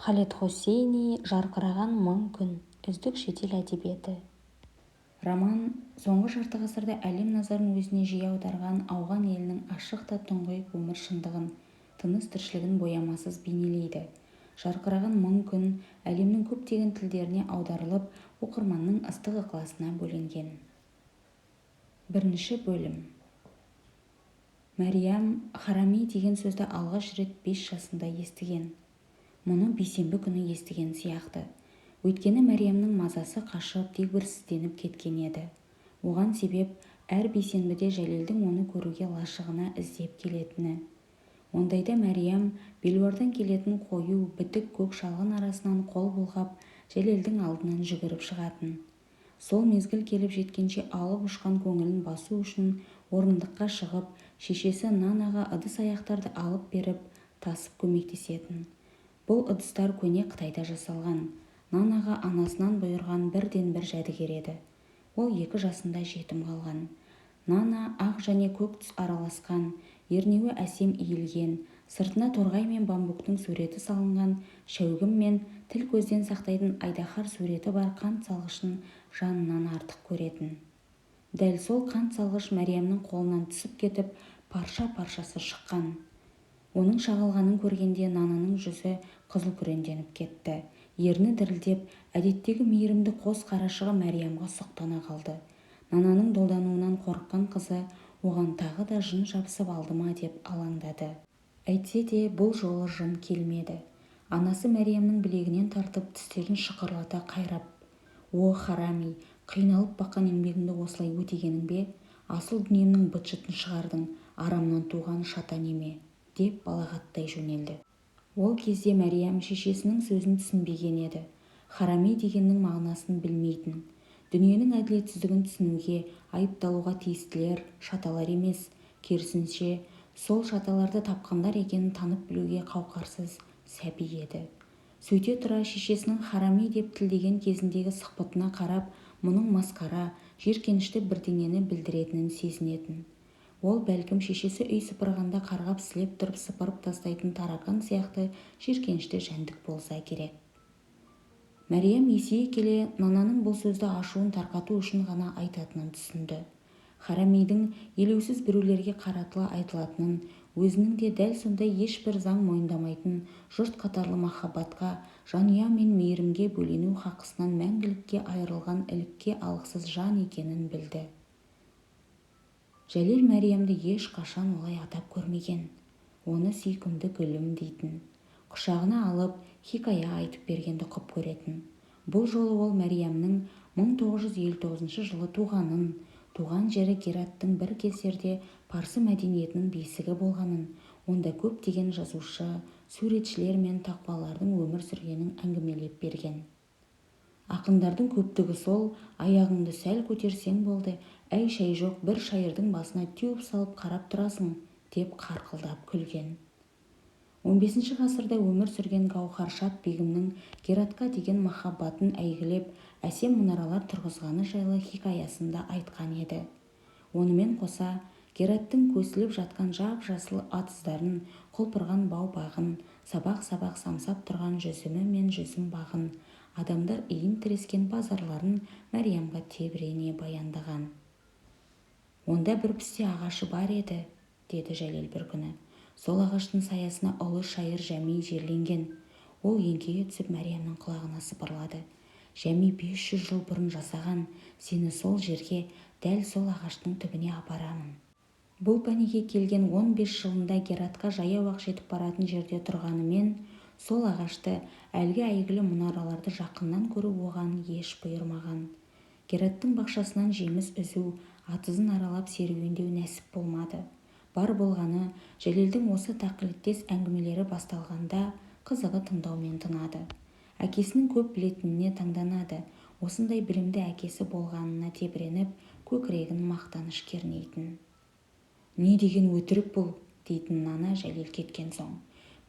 Халед Хоссейни «Жарқыраған мың күн» Үздік шетел әдебиеті. Роман соңғы жарты ғасырда әлем назарын өзіне жиі аударған ауған елінің ашық та тұңғиық өмір шындығын, тыныс-тіршілігін боямасыз бейнелейді. «Жарқыраған мың күн» әлемнің көптеген тілдеріне аударылып, оқырманның ыстық ықыласына бөленген. Бірінші бөлім. Мәриям харами деген сөзді алғаш рет 5 жасында естіген. Мұны бейсенбі күні естіген сияқты. Өйткені Мәриямның мазасы қашып, дегбірсізденіп кеткен еді. Оған себеп әр бейсенбіде Жәлелдің оны көруге лашығына іздеп келетіні. Ондайда Мәриям белуардан келетін қою, бітік көк шалғын арасынан қол бұлғап, Жәлелдің алдынан жүгіріп шығатын. Сол мезгіл келіп жеткенше алып ұшқан көңілін басу үшін орындыққа шығып, шешесі Нанаға ыдыс-аяқтарды алып беріп, тасып көмектесетін. Бұл ыдыстар көне Қытайда жасалған, Нанаға анасынан бұйырған бірден-бір жәдігер еді. Ол 2 жасында жетім қалған. Нана ақ және көк түс араласқан, ернеуі әсем иілген, сыртына торғай мен бамбуктың суреті салынған шәугім мен тіл-көзден сақтайтын айдаһар суреті бар қант салғышын жанынан артық көретін. Дәл сол қант салғыш Мәриямның қолынан түсіп кетіп, парша-паршасы шыққан. Оның шағылғанын көргенде Нананың жүзі қызылкүреңденіп кетті, ерні дірілдеп, әдеттегі мейірімді қос қарашығы Мәриямға сұқтана қалды. Нананың долдануынан қорыққан қызы оған тағы да жын жабысып алды ма деп алаңдады. Әйтсе де бұл жолы жын келмеді. Анасы Мәриямның білегінен тартып, тістерін шықырлата қайрап: «О, харами, қиналып баққан еңбегіңді осылай өтегенің бе? Асыл дүниемнің быт-шытын шығардың, арамнан туған шата неме!» – деп балағаттай жөнелді. Ол кезде Мәриям шешесінің сөзін түсінбеген еді. Харами дегеннің мағынасын білмейтін. Дүниенің әділетсіздігін түсінуге, айыпталуға тиістілер шаталар емес, керісінше, сол шаталарды тапқандар екенін танып білуге қауқарсыз сәби еді. Сөйте тұра шешесінің харами деп тілдеген кезіндегі сықпытына қарап, мұның масқара, жиіркенішті бірдеңені білдіретінін сезінетін. Ол, бәлкім, шешесі үй сыпырғанда қарғап-сілеп тұрып сыпырып тастайтын таракан сияқты жиіркенішті жәндік болса керек. Мәриям есейе келе Нананың бұл сөзді ашуын тарқату үшін ғана айтатынын түсінді. Харамидің елеусіз біреулерге қаратыла айтылатынын, өзінің де дәл сондай ешбір заң мойындамайтын, жұрт қатарлы махаббатқа, жанұя мен мейірімге бөлену хақысынан мәңгілікке айырылған ілікке алғысыз жан екенін білді. Жәлел Мәриямды ешқашан олай атап көрмеген. Оны «сүйкімді гүлім» дейтін. Құшағына алып, хикая айтып бергенді құп көретін. Бұл жолы ол Мәриямның 1959 жылы туғанын, туған жері Гераттың бір кездерде парсы мәдениетінің бесігі болғанын, онда көптеген жазушы, суретшілер мен тақуалардың өмір сүргенін әңгімелеп берген. «Ақындардың көптігі сол, аяғыңды сәл көтерсең болды, әй-шай жоқ бір шайырдың басына теуіп салып қарап тұрасың», – деп қарқылдап күлген. 15-ші ғасырда өмір сүрген Гаухар-Шад бегімнің Гератқа деген махаббатын әйгілеп, әсем мұнаралар тұрғызғаны жайлы хикаясын да айтқан еді. Онымен қоса Гераттың көсіліп жатқан жап-жасыл атыздарын, құлпырған бау-бағын, сабақ-сабақ самсап тұрған жүзімі мен жүзім бағын, адамдар иін тірескен базарларын Мәриямға тебірене баяндаған. «Онда бір пісте ағашы бар еді, – деді Жәлел бір күні. – Сол ағаштың саясына ұлы шайыр Жәми жерленген». Ол еңкейе түсіп, Мәриямның құлағына сыбырлады: «Жәми 500 жыл бұрын жасаған. Сені сол жерге, дәл сол ағаштың түбіне апарамын». Бұл пәниге келген 15 жылында Гератқа жаяу-ақ жетіп баратын жерде тұрғанымен, сол ағашты, әлгі әйгілі мұнараларды жақыннан көру оған еш бұйырмаған. Гераттың бақшасынан жеміс үзу, атызын аралап серуендеу нәсіп болмады. Бар болғаны, Жәлелдің осы тақылеттес әңгімелері басталғанда қызығы тыңдаумен тынады. Әкесінің көп білетініне таңданады, осындай білімді әкесі болғанына тебіреніп, көкірегін мақтаныш кернейтін. «Не деген өтірік бұл?» – дейтін Нана Жәлел кеткен соң.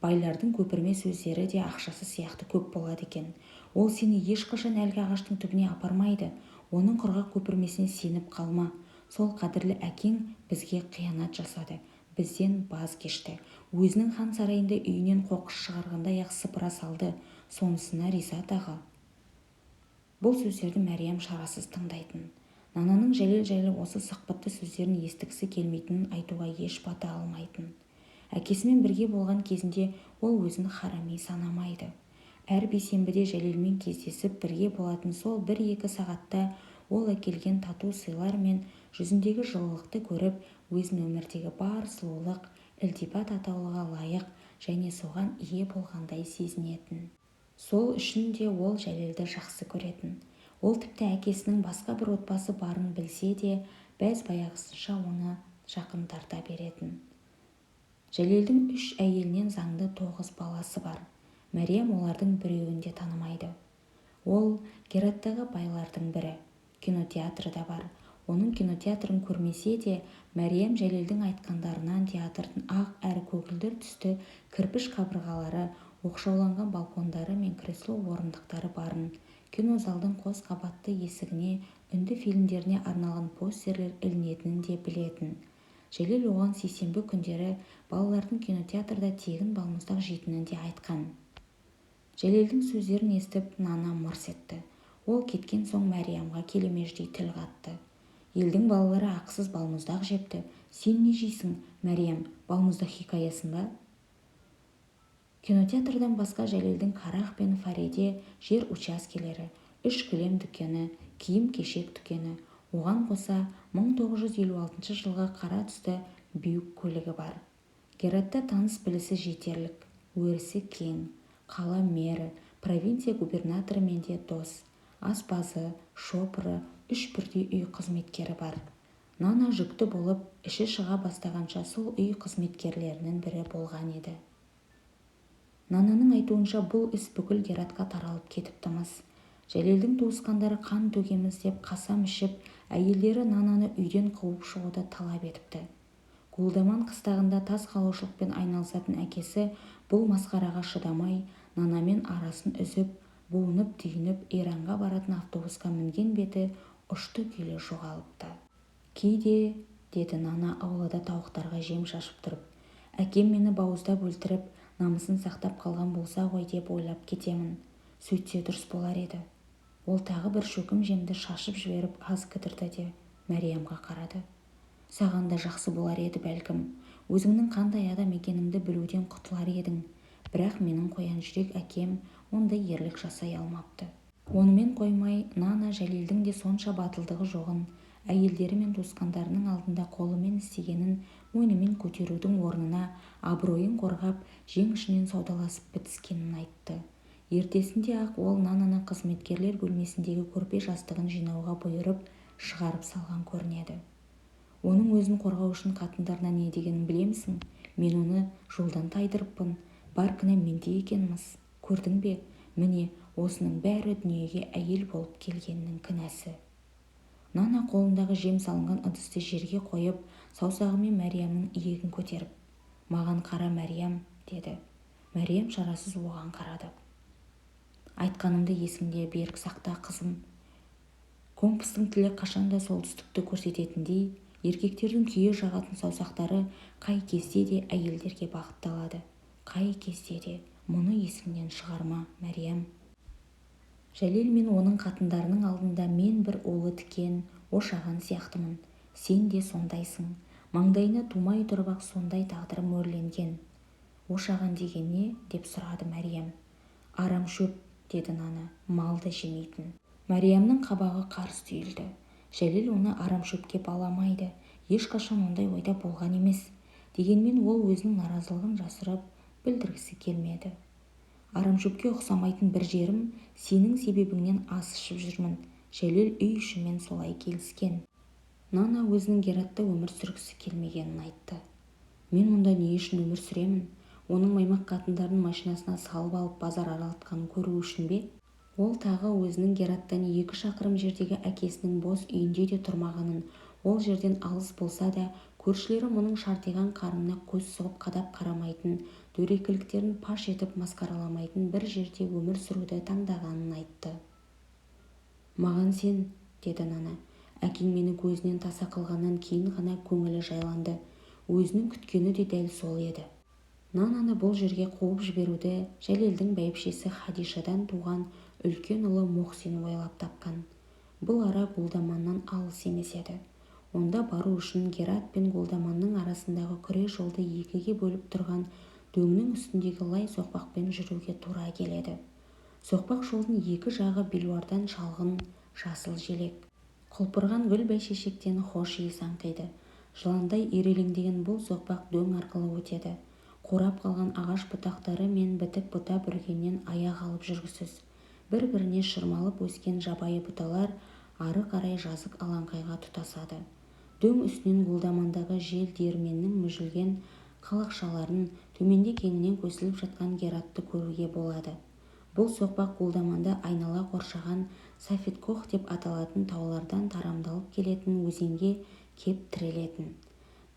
«Байлардың көпірме сөздері де ақшасы сияқты көп болады екен. Ол сені ешқашан әлгі ағаштың түбіне апармайды. Оның құрғақ көпірмесіне сеніп қалма. Сол қадірлі әкең бізге қиянат жасады, Бізден баз кешті. Өзінің хан сарайында үйінен қоқыс шығарғандай-ақ сыпыра салды. Сонысына риза тағы. Бұл сөздерді Мәриям шарасыз тыңдайтын. Нананың Жәлел жайлы осы сықпытты сөздерін естігісі келмейтінін айтуға еш бата алмайтын. Әкесімен бірге болған кезінде ол өзін харами санамайды. Әр бейсенбіде Жәлелмен кездесіп, бірге болатын сол бір-екі сағатта ол әкелген тату сыйлар мен жүзіндегі жылылықты көріп, өзін өмірдегі бар сұлулық, ілтипат атаулыға лайық және соған ие болғандай сезінетін. Сол үшін де ол Жәлелді жақсы көретін. Ол тіпті әкесінің басқа бір отбасы барын білсе де, бәз-баяғысынша оны жақын тарта беретін. Жәлелдің үш әйелінен заңды 9 баласы бар. Мәриям олардың біреуін де танымайды. Ол Гераттағы байлардың бірі. Кинотеатры да бар. Оның кинотеатрын көрмесе де, Мәриям Жәлелдің айтқандарынан театрдың ақ әрі көгілдір түсті кірпіш қабырғалары, оқшауланған балкондары мен кресло-орындықтары барын, кинозалдың қос қабатты есігіне үнді фильмдеріне арналған постерлер ілінетінін де білетін. Жәлел оған сейсенбі күндері балалардың кинотеатрда тегін балмұздақ жейтінін де айтқан. Жәлелдің сөздерін естіп, Нана мырс етті. Ол кеткен соң Мәриямға келемеждей тіл қатты. Елдің балалары ақысыз балмұздақ жепті. Сен не жейсің, Мәриям, балмұздақ хикаясын ба? Кинотеатрдан басқа Жәлелдің Карах пен Фареде жер учаскелері, 3 кілем дүкені, киім-кешек дүкені, оған қоса 1956 жылғы қара түсті Бьюик көлігі бар. Гератта таныс-білісі жетерлік, өрісі кең, қала мэрі, провинция губернаторымен де дос, аспазы, шопыры, 3 бірдей үй қызметкері бар. Нана жүкті болып, іші шыға бастағанша сол үй қызметкерлерінің бірі болған еді. Нананың айтуынша, бұл іс бүкіл Гератқа таралып кетіпті-мыс. Жәлелдің туысқандары қан төгеміз деп қасам ішіп, әйелдері Нананы үйден қуып шығуды талап етіпті. Гулдаман қыстағында тас қалаушылықпен айналысатын әкесі бұл масқараға шыдамай, Нанамен арасын үзіп, буынып-түйініп, Иранға баратын автобусқа мінген беті ұшты-күйлі жоғалыпты. Кейде, деді Нана аулада тауықтарға жем шашып тұрып, әкем мені бауыздап өлтіріп, намысын сақтап қалған болса ғой деп ойлап кетемін. Сөйтсе дұрыс болар еді. Ол тағы бір шөкім жемді шашып жіберіп аз кідірді де Мәриямға қарады. Саған да жақсы болар еді бәлкім. Өзіңнің қандай адам екеніңді білуден құтылар едің. Бірақ менің қоян жүрек әкем ондай ерлік жасай алмапты. Онымен қоймай, Нана Жәлелдің де сонша батылдығы жоғын, әйелдері мен туысқандарының алдында қолымен істегенін мойнымен көтерудің орнына абыройын қорғап, жең ішінен саудаласып бітіскенін айтты. Ертесінде-ақ ол Нананы қызметкерлер бөлмесіндегі көрпе жастығын жинауға бұйырып, шығарып салған көрінеді. Оның өзін қорғау үшін қатындарына не дегенін білемісің? Мен оны жолдан тайдырыппын, бар кінә менде екенміз. Көрдің бе? Міне, осының бәрі дүниеге әйел болып келгеннің кінәсі. Нана қолындағы жем салынған ыдысты жерге қойып, саусағымен Мәриямның иегін көтеріп, «Маған қара, Мәриям», деді. Мәриям шарасыз оған қарады. Айтқанымды есіңде берік сақта, қызым. Компастың тілі қашанда солтүстікті көрсететіндей, еркектердің күйе жағатын саусақтары қай кезде де әйелдерге бағытталады. Қай кезде де. Мұны есіңнен шығарма, Мәриям. Жәлел мен оның қатындарының алдында мен бір улы тікен, ошаған сияқтымын. Сен де сондайсың. Маңдайына тумай тұрып-ақ сондай тағдыр мөрленген. Ошаған деген не? Деп сұрады Мәриям. Арам шөп, деді Нана, малды жемейтін. Мәриямның қабағы қарс түйілді. Жәлел оны арам шөпке баламайды. Ешқашан ондай ойда болған емес. Дегенмен ол өзінің наразылығын жасырып, білдіргісі келмеді. Арам шөпке ұқсамайтын бір жерім, сенің себебіңнен ас ішіп жүрмін. Жәлел үй ішімен солай келіскен. Нана өзінің Гератта өмір сүргісі келмегенін айтты. Мен мұнда не үшін өмір сүремін? Оның маймақ қатындарын машинасына салып алып базар аралатқанын көру үшін бе? Ол тағы өзінің Гераттан 2 шақырым жердегі әкесінің бос үйінде де тұрмағанын, ол жерден алыс болса да, көршілері мұның шартиған қарнына көз сұғып қадап қарамайтын, дөрекіліктерін паш етіп масқараламайтын бір жерде өмір сүруді таңдағанын айтты. Маған сен, деді Нана, әкең мені көзінен таса қылғаннан кейін ғана көңілі жайланды. Өзінің күткені де дәл сол еді. Нананы бұл жерге қуып жіберуді Жәлелдің бәйбішесі Хадишадан туған үлкен ұлы Мухсин ойлап тапқан. Бұл ара Голдаманнан алыс емес еді. Онда бару үшін Герат пен Голдаманның арасындағы күре жолды екіге бөліп тұрған дөңнің үстіндегі лай соқпақпен жүруге тура келеді. Соқпақ жолдың екі жағы белуардан шалғын, жасыл желек. Құлпырған гүл бәйшешектен хош иіс аңқиды. Жыландай ирелеңдеген бұл соқпақ дөң арқылы өтеді. Қурап қалған ағаш бұтақтары мен бітік бұта бүргеннен аяқ алып жүргісіз. Бір-біріне шырмалып өскен жабайы бұталар ары қарай жазық алаңқайға тұтасады. Дөң үстінен Голдамандағы жел диірменнің мүжілген қалақшаларын, төменде кеңінен көсіліп жатқан Гератты көруге болады. Бұл соқпақ Голдаманды айнала қоршаған Сафедкох деп аталатын таулардан тарамдалып келетін өзенге кеп тірелетін.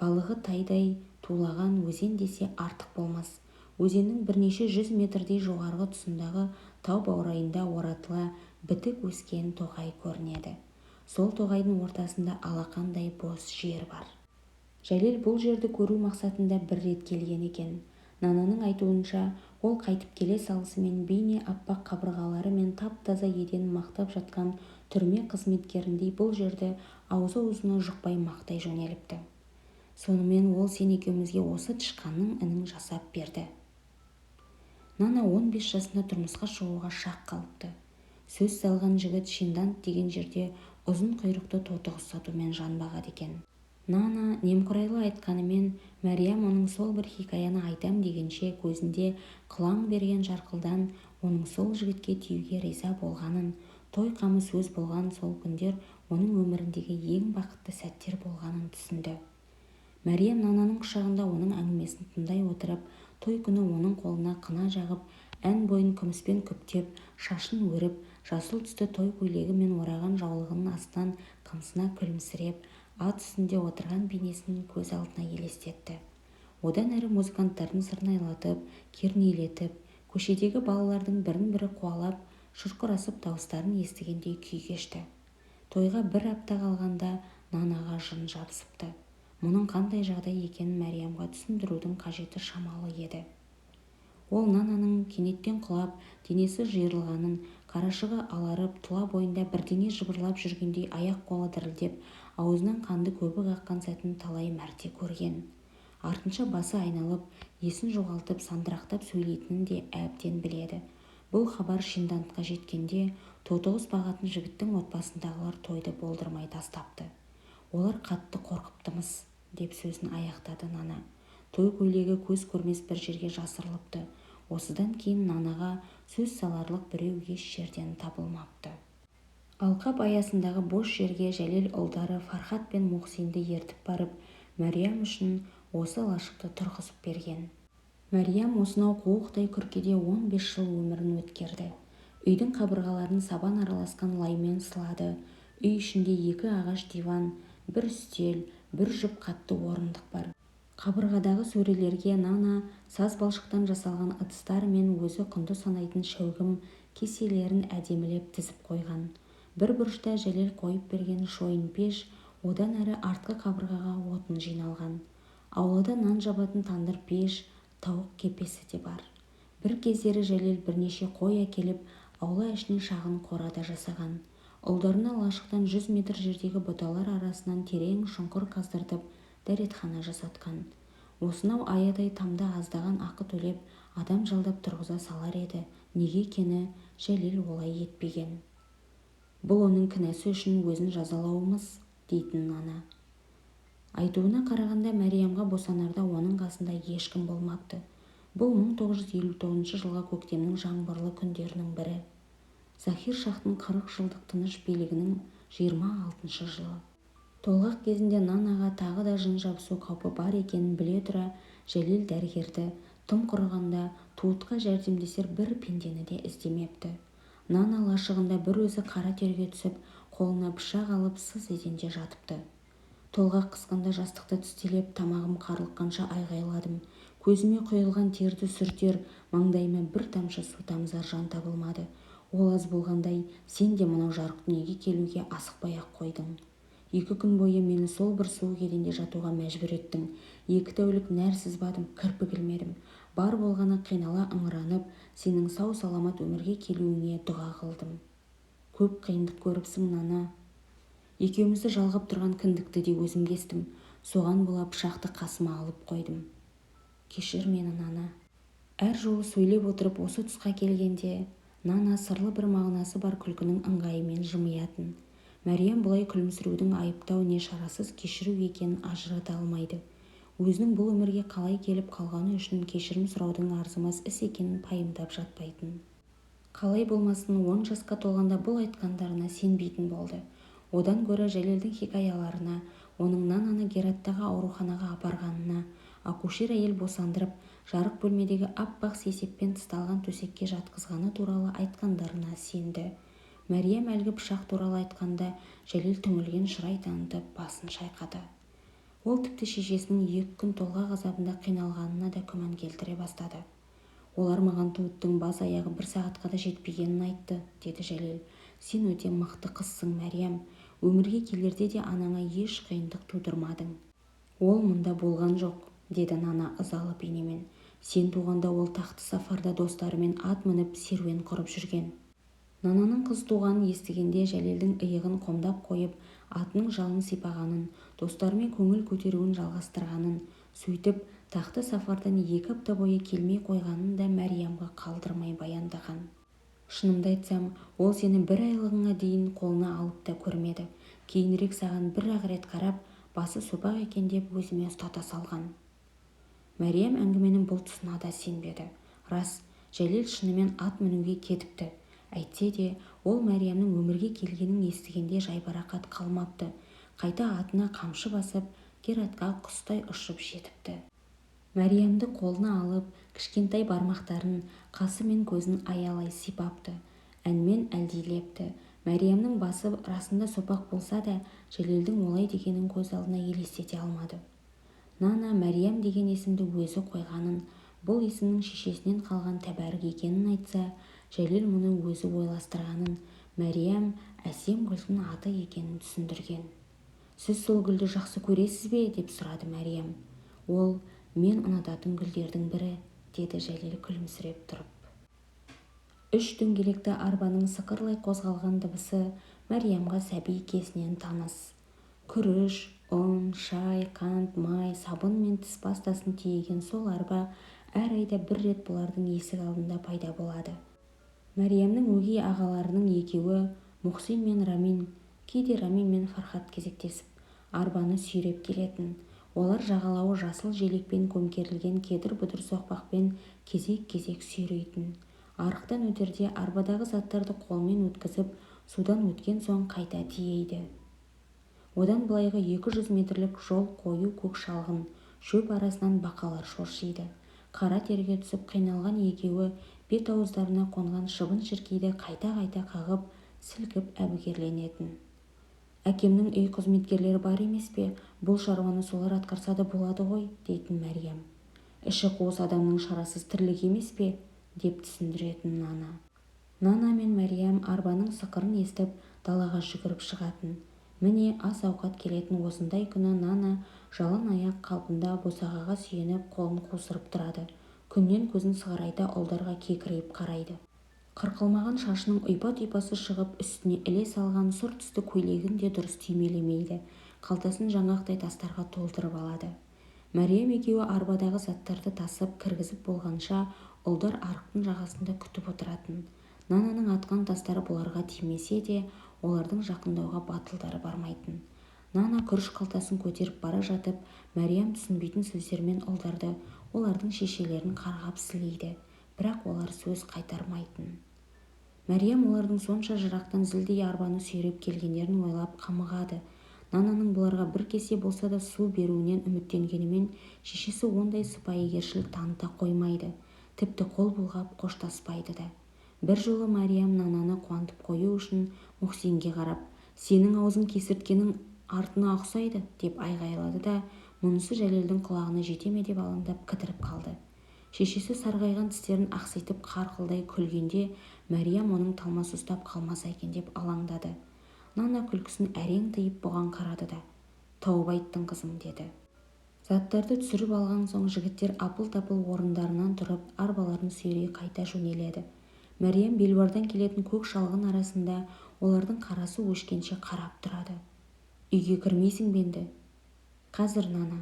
Балығы тайдай тулаған өзен десе артық болмас. Өзеннің бірнеше жүз метрдей жоғарғы тұсындағы тау баурайында оратыла бітік өскен тоғай көрінеді. Сол тоғайдың ортасында алақандай бос жер бар. Жәлел бұл жерді көру мақсатында бір рет келген екен. Нананың айтуынша, ол қайтып келе салысымен бейне аппақ қабырғалары мен тап-таза еденін мақтап жатқан түрме қызметкеріндей бұл жерді аузы-аузына жұқпай мақтай жөнеліпті. Сонымен ол сен екеумізге осы тышқанның інін жасап берді. Нана 15 жасында тұрмысқа шығуға шақ қалыпты. Сөз салған жігіт Шиндант деген жерде ұзын құйрықты тотықұс сатумен жан бағады екен. Нана немқұрайлы айтқанымен, Мәриям оның сол бір хикаяны айтам дегенше көзінде қылаң берген жарқылдан оның сол жігітке тиюге риза болғанын, той қамы сөз болған сол күндер оның өміріндегі ең бақытты сәттер болғанын түсінді. Мәриям Нананың құшағында оның әңгімесін тыңдай отырып, той күні оның қолына қына жағып, ән бойын күміспен күптеп, шашын өріп, жасыл түсті той көйлегі мен ораған жаулығының астынан қымсына күлімсіреп, ат үстінде отырған бейнесін көз алдына елестетті. Одан әрі музыканттардың сырнайлатып, кернейлетіп, көшедегі балалардың бірін-бірі қуалап, шұрқырасып дауыстарын естігендей күй кешті. Тойға бір апта қалғанда Нанаға жын жабысыпты. Мұның қандай жағдай екенін Мәриямға түсіндірудің қажеті шамалы еді. Ол Нананың кенеттен құлап, денесі жиырылғанын, қарашығы аларып, тұла бойында бірдеңе жыбырлап жүргендей аяқ-қолы дірілдеп, аузынан қанды көбік аққан сәтін талай мәрте көрген. Артынша басы айналып, есін жоғалтып, сандырақтап сөйлейтінін де әбден біледі. Бұл хабар Шиндантқа жеткенде, тотықұс бағатын жігіттің отбасындағылар тойды болдырмай тастапты. Олар қатты қорқыптымыз, деп сөзін аяқтады Нана. Той көйлегі көз көрмес бір жерге жасырылыпты. Осыдан кейін Нанаға сөз саларлық біреу еш жерден табылмапты. Алқап аясындағы бос жерге Жәлел ұлдары Фархат пен Мухсинді ертіп барып, Мәриям үшін осы лашықты тұрғызып берген. Мәриям осынау қуықтай күркеде 15 жыл өмірін өткерді. Үйдің қабырғаларын сабан араласқан лаймен сылады. Үй ішінде екі ағаш диван, бір үстел, бір жұп қатты орындық бар. Қабырғадағы сөрелерге Нана саз балшықтан жасалған ыдыстар мен өзі құнды санайтын шәугім кеселерін әдемілеп тізіп қойған. Бір бұрышта Жәлел қойып берген шойын пеш, одан әрі артқы қабырғаға отын жиналған. Аулада нан жабатын тандыр пеш, тауық кепесі де бар. Бір кездері Жәлел бірнеше қой әкеліп, аула ішіне шағын қорада жасаған. Ұлдарына лашықтан 100 метр жердегі бұталар арасынан терең шұңқыр қаздыртып, дәретхана жасатқан. Осынау аядай тамда аздаған ақы төлеп, адам жалдап тұрғыза салар еді, неге екені Жәлел олай етпеген. Бұл оның кінәсі үшін өзін жазалауымыз, дейтін Нана. Айтуына қарағанда, Мәриямға босанарда оның қасында ешкім болмапты. Бұл 1959 жылғы көктемнің жаңбырлы күндерінің бірі. Захир шахтың 40 жылдық тыныш билігінің 26 жылы. Толғақ кезінде Нанаға тағы да жын жабысу қаупі бар екенін біле тұра, Жәлел дәрігерді, тым құрығанда туытқа жәрдемдесер бір пендені де іздемепті. Нана лашығында бір өзі қара терге түсіп, қолына пышақ алып сыз еденде жатыпты. Толғақ қысқанда жастықты тістелеп, тамағым қарлыққанша айғайладым. Көзіме құйылған терді сүртер, маңдайыма бір тамшы су тамызар жан табылмады. Ол аз болғандай, сен де мынау жарық дүниеге келуге асықпай-ақ қойдың. 2 күн бойы мені сол бір суық еденде жатуға мәжбүр еттің. 2 тәулік нәр сызбадым, кірпік ілмедім. Бар болғаны қинала ыңыранып, сенің сау-саламат өмірге келуіңе дұға қылдым. Көп қиындық көріпсің, Нана. Екеумізді жалғап тұрған кіндікті де өзім кестім. Соған бола пышақты қасыма алып қойдым. Кешір мені, Нана. Әр жолы сөйлеп отырып осы тұсқа келгенде, Нана сырлы бір мағынасы бар күлкінің ыңғайымен жымиятын. Мәриям бұлай күлімсіреудің айыптау не шарасыз кешіру екенін ажырата алмайды. Өзінің бұл өмірге қалай келіп қалғаны үшін кешірім сұраудың арзымас іс екенін пайымдап жатпайтын. Қалай болмасын, 10 жасқа толғанда бұл айтқандарына сенбейтін болды. Одан гөрі Жәлелдің хикаяларына, оның Нананы Гераттағы ауруханаға апарғанына, акушер әйел босандырып, жарық бөлмедегі аппақ сейсеппен тысталған төсекке жатқызғаны туралы айтқандарына сенді. Мәриям әлгі пышақ туралы айтқанда Жәлел түңілген шырай танытып, басын шайқады. Ол тіпті шешесінің 2 күн толғақ азабында қиналғанына да күмән келтіре бастады. Олар маған туыттың бас аяғы 1 сағатқа да жетпегенін айтты, деді Жәлел. Сен өте мықты қызсың, Мәриям. Өмірге келерде де анаңа еш қиындық тудырмадың. Ол мұнда болған жоқ, деді Нана ызалы бейнемен. Сен туғанда ол тақты сафарда достарымен ат мініп серуен құрып жүрген. Нананың қыз туғанын естігенде Жәлелдің иығын қомдап қойып, атының жалын сипағанын, достарымен көңіл көтеруін жалғастырғанын, сөйтіп тақты сафардан 2 апта бойы келмей қойғанын да Мәриямға қалдырмай баяндаған. Шынымды айтсам, ол сені 1 айлығыңа дейін қолына алып та көрмеді. Кейінірек саған бір-ақ рет қарап, басы сопақ екен деп өзіме ұстата салған. Мәриям әңгіменің бұл тұсына да сенбеді. Рас, Жәлел шынымен ат мінуге кетіпті. Әйтсе де, ол Мәриямның өмірге келгенін естігенде жайбарақат қалмапты. Қайта атына қамшы басып, Гератқа құстай ұшып жетіпті. Мәриямды қолына алып, кішкентай бармақтарын, қасы мен көзін аялай сипапты, әнмен әлдилепті. Мәриямның басы расында сопақ болса да, Жәлелдің олай дегенін көз алдына елестете алмады. Нана Мәриям деген есімді өзі қойғанын, бұл есімнің шешесінен қалған тәбәрік екенін айтса, Жәлел мұны өзі ойластырғанын, Мәриям әсем гүлдің аты екенін түсіндірген. Сіз сол гүлді жақсы көресіз бе, деп сұрады Мәриям. Ол мен ұнататын гүлдердің бірі, деді Жәлел күлімсіреп тұрып. 3 дөңгелекті арбаның сықырлай қозғалған дыбысы Мәриямға сәби кезінен таныс. Күріш, ұн, шай, қант, май, сабын мен тіс пастасын тиеген сол арба әр айда бір рет бұлардың есік алдында пайда болады. Мәриямның өгей ағаларының екеуі, Мұхсин мен Рамин, кейде Рамин мен Фархат кезектесіп, арбаны сүйреп келетін. Олар жағалауы жасыл желекпен көмкерілген кедір-бұдыр соқпақпен кезек-кезек сүйрейтін. Арықтан өтерде арбадағы заттарды қолмен өткізіп, судан өткен соң қайта тиейді. Одан былайғы 200 метрлік жол қою көк шалғын, шөп арасынан бақалар шоршиды. Қара терге түсіп қиналған екеуі бет ауыздарына қонған шыбын-шіркейді қайта-қайта қағып, сілкіп әбігерленетін. Әкемнің үй қызметкерлері бар емес пе, бұл шаруаны солар атқарса да болады ғой, дейтін Мәриям. Іші қуыс адамның шарасыз тірлігі емес пе, деп түсіндіретін Нана. Нана мен Мәриям арбаның сықырын естіп, далаға жүгіріп шығатын. Міне, ас-ауқат келетін осындай күні Нана жалаң аяқ қалпында босағаға сүйеніп, қолын қусырып тұрады. Күннен көзін сығырайта ұлдарға кекірейіп қарайды. Қырқылмаған шашының ұйпа-тұйпасы шығып, үстіне іле салған сұр түсті көйлегін де дұрыс түймелемейді. Қалтасын жаңғақтай тастарға толтырып алады. Мәриям екеуі арбадағы заттарды тасып, кіргізіп болғанша ұлдар арықтың жағасында күтіп отыратын. Нананың атқан тастары бұларға тимесе де, олардың жақындауға батылдары бармайтын. Нана күріш қалтасын көтеріп бара жатып, Мәриям түсінбейтін сөздермен ұлдарды, олардың шешелерін қарғап сілейді. Бірақ олар сөз қайтармайтын. Мәриям олардың сонша жырақтан зілдей арбаны сүйреп келгендерін ойлап қамығады. Нананың бұларға бір кесе болса да су беруінен үміттенгенімен шешесі ондай сыпайыгершілік таныта қоймайды. Тіпті қол бұлғап қоштаспайды да. Бір жолы Мәриям Нананы қуантып қою үшін Мұхсинге қарап, «Сенің аузың кесірткенің артына ұқсайды», деп айғайлады да, мұнысы Жәлелдің құлағына жете ме деп алаңдап кідіріп қалды. Шешесі сарғайған тістерін ақситып қарқылдай күлгенде Мәриям оның талмасы ұстап қалмаса екен деп алаңдады. Нана күлкісін әрең тыйып бұған қарады да: «Тауып айттың, қызым», – деді. Заттарды түсіріп алған соң жігіттер апыл-тапыл орындарынан тұрып, арбаларын сүйрей қайта жөнеледі. Мәриям белуардан келетін көк шалғын арасында олардың қарасы өшкенше қарап тұрады. «Үйге кірмейсің бе енді?» «Қазір, Нана.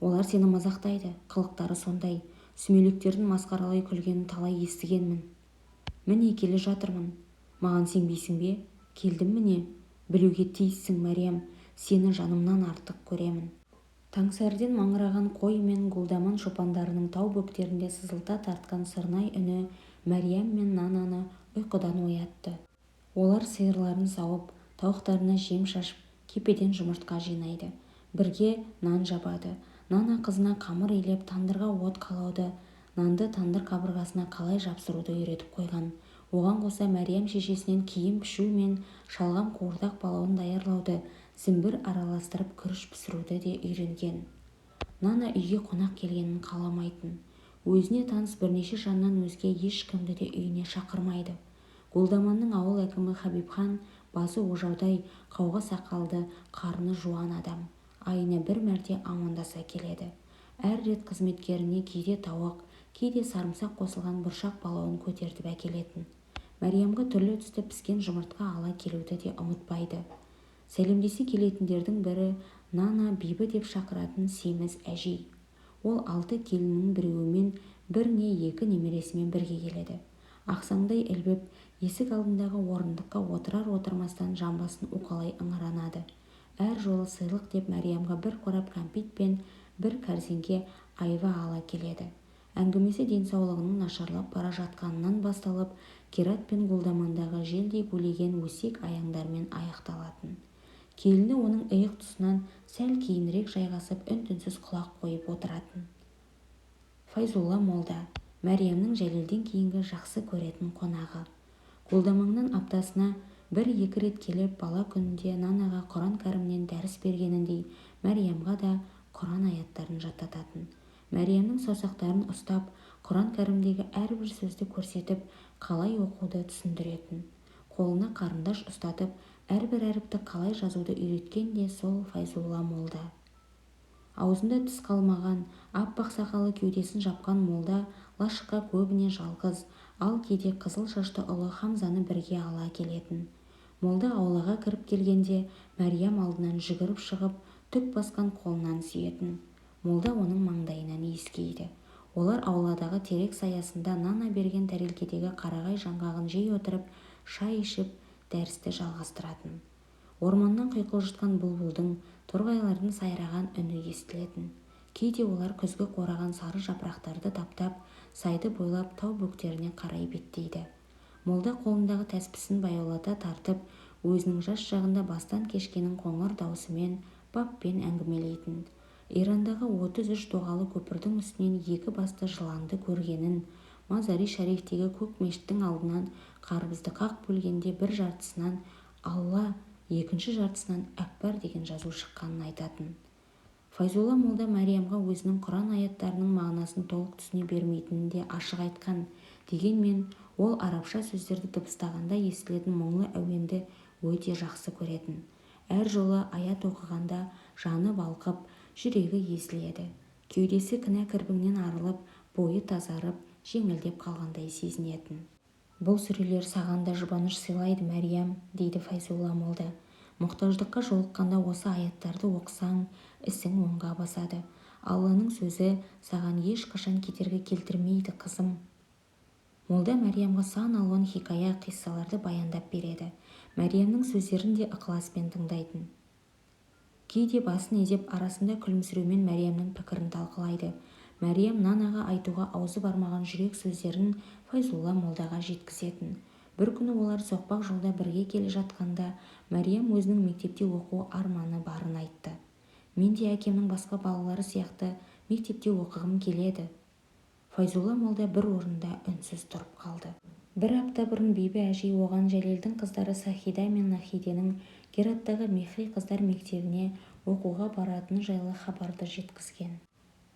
Олар сені мазақтайды, қылықтары сондай. Сүмелектердің масқаралай күлгенін талай естігенмін. Міне, келе жатырмын. Маған сенбейсің бе? Келдім міне. Білуге тиіссің, Мәриям, сені жанымнан артық көремін». Таңсәріден маңыраған қой мен голдаман шопандарының тау бөктерінде сызылта тартқан сырнай үні Мәриям мен Нананы ұйқыдан оятты. Олар сиырларын сауып, тауықтарына жем шашып, кепеден жұмыртқа жинайды. Бірге нан жабады. Нана қызына қамыр илеп, тандырға от қалауды, нанды тандыр қабырғасына қалай жапсыруды үйретіп қойған. Оған қоса Мәриям шешесінен киім пішу мен шалғам қуырдақ палауын даярлауды, зімбір араластырып күріш пісіруді де үйренген. Нана үйге қонақ келгенін қаламайтын. Өзіне таныс бірнеше жаннан өзге ешкімді де үйіне шақырмайды. Голдаманның ауыл әкімі Хабибхан басы ожаудай, қауға сақалды, қарны жуан адам. Айына бір мәрте амандаса келеді. Әр рет қызметкеріне кейде тауық, кейде сарымсақ қосылған бұршақ палауын көтертіп әкелетін. Мәриямға түрлі-түсті піскен жұмыртқа ала келуді де ұмытпайды. Сәлемдесе келетіндердің бірі Нана Бибі деп шақыратын семіз әжей. Ол алты келінінің біреуімен, бір не екі немересімен бірге келеді. Ақсаңдай ілбіп, есік алдындағы орындыққа отырар-отырмастан жамбасын уқалай ыңыранады. Әр жолы сыйлық деп Мәриямға бір қорап кәмпит пен бір кәрзеңке айва ала келеді. Әңгімесі денсаулығының нашарлап бара жатқанынан басталып, Герат пен Голдамандағы желдей гулеген өсек-аяңдармен аяқталатын. Келіні оның иық тұсынан сәл кейінірек жайғасып, үн-түнсіз құлақ қойып отыратын. Файзулла молда Мәриямның Жәлелден кейінгі жақсы көретін қонағы. Голдаманнан аптасына бір-екі рет келіп, бала күнінде Нанаға Құран кәрімнен дәріс бергеніндей, Мәриямға да Құран аяттарын жаттататын. Мәриямның саусақтарын ұстап, Құран кәрімдегі әрбір сөзді көрсетіп, қалай оқуды түсіндіретін. Қолына қарындаш ұстатып, әрбір әріпті қалай жазуды үйреткен де сол Файзулла молда. Аузында тіс қалмаған, аппақ сақалы кеудесін жапқан молда лашыққа көбіне жалғыз, ал кейде қызыл шашты ұлы Хамзаны бірге ала келетін. Молда аулаға кіріп келгенде Мәриям алдынан жүгіріп шығып, түк басқан қолынан сүйетін. Молда оның маңдайынан иіскейді. Олар ауладағы терек саясында Нана берген тәрелкедегі қарағай жаңғағын жей отырып, шай ішіп, дәрісті жалғастыратын. Орманнан құйқылжытқан бұлбұлдың, торғайлардың сайраған үні естілетін. Кейде олар күзгі қураған сары жапырақтарды таптап, сайды бойлап тау бөктеріне қарай беттейді. Молда қолындағы тәспісін баяулата тартып, өзінің жас шағында бастан кешкенін қоңыр даусымен, баппен әңгімелейтін. Ирандағы 33 доғалы көпірдің үстінен екі басты жыланды көргенін, Мазари-Шарифтегі көк мешіттің алдынан қарбызды қақ бөлгенде бір жартысынан «Алла», екінші жартысынан «Әкбар» деген жазу шыққанын айтатын. Файзулла молда Мәриямға өзінің Құран аяттарының мағынасын толық түсіне бермейтінін де ашық айтқан. Дегенмен ол арабша сөздерді дыбыстағанда естілетін мұңлы әуенді өте жақсы көретін. Әр жолы аят оқығанда жаны балқып, жүрегі езіледі. Кеудесі кінә-кірбіңнен арылып, бойы тазарып, жеңілдеп қалғандай сезінетін. «Бұл сүрелер саған да жұбаныш сыйлайды, Мәриям», – дейді Файзулла молда. «Мұқтаждыққа жолыққанда осы аяттарды оқысаң, ісің оңға басады. Алланың сөзі саған ешқашан кедергі келтірмейді, қызым». Молда Мәриямға сан алуан хикая, қиссаларды баяндап береді. Мәриямның сөздерін де ықыласпен тыңдайтын. Кейде басын изеп, арасында күлімсіреумен Мәриямның пікірін талқылайды. Мәриям Нанаға айтуға аузы бармаған жүрек сөздерін Файзулла молдаға жеткізетін. Бір күні олар соқпақ жолда бірге келе жатқанда Мәриям өзінің мектепте оқу арманы барын айтты. «Мен де әкемнің басқа балалары сияқты мектепте оқығым келеді». Файзулла молда бір орында үнсіз тұрып қалды. Бір апта бұрын Бибі әжей оған Жәлелдің қыздары Сахида мен Нахиденің Гераттағы Мехри қыздар мектебіне оқуға баратыны жайлы хабарды жеткізген.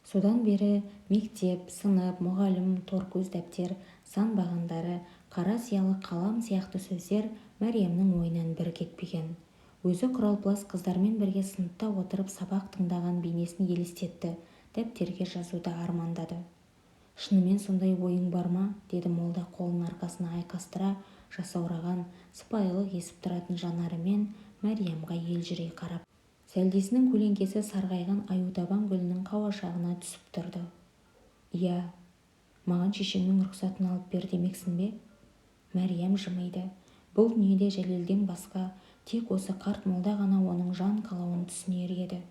Содан бері мектеп, сынып, мұғалім, торкөз дәптер, сан бағандары, Қара сиялы қалам сияқты сөздер Мәриямның ойынан бір кетпеген. Өзі құралпылас қыздармен бірге сыныпта отырып сабақ тыңдаған бейнесін елестетті, дәптерге жазуды армандады. Шынымен сондай ойың бар ма? Деді молда қолын арқасына айқастыра, жасаураған, сыпайылық есіп тұратын жанарымен Мәриямға елжірей қарап. Сәлдесінің көлеңкесі сарғайған аютабан гүлінің қауашағына түсіп тұрды. Иә, маған шешеңнің рұқсатын алып бер демексің бе? Мәриям жымиды. Бұл дүниеде Жәлелден басқа тек осы қарт молда ғана оның жан қалауын түсінер еді.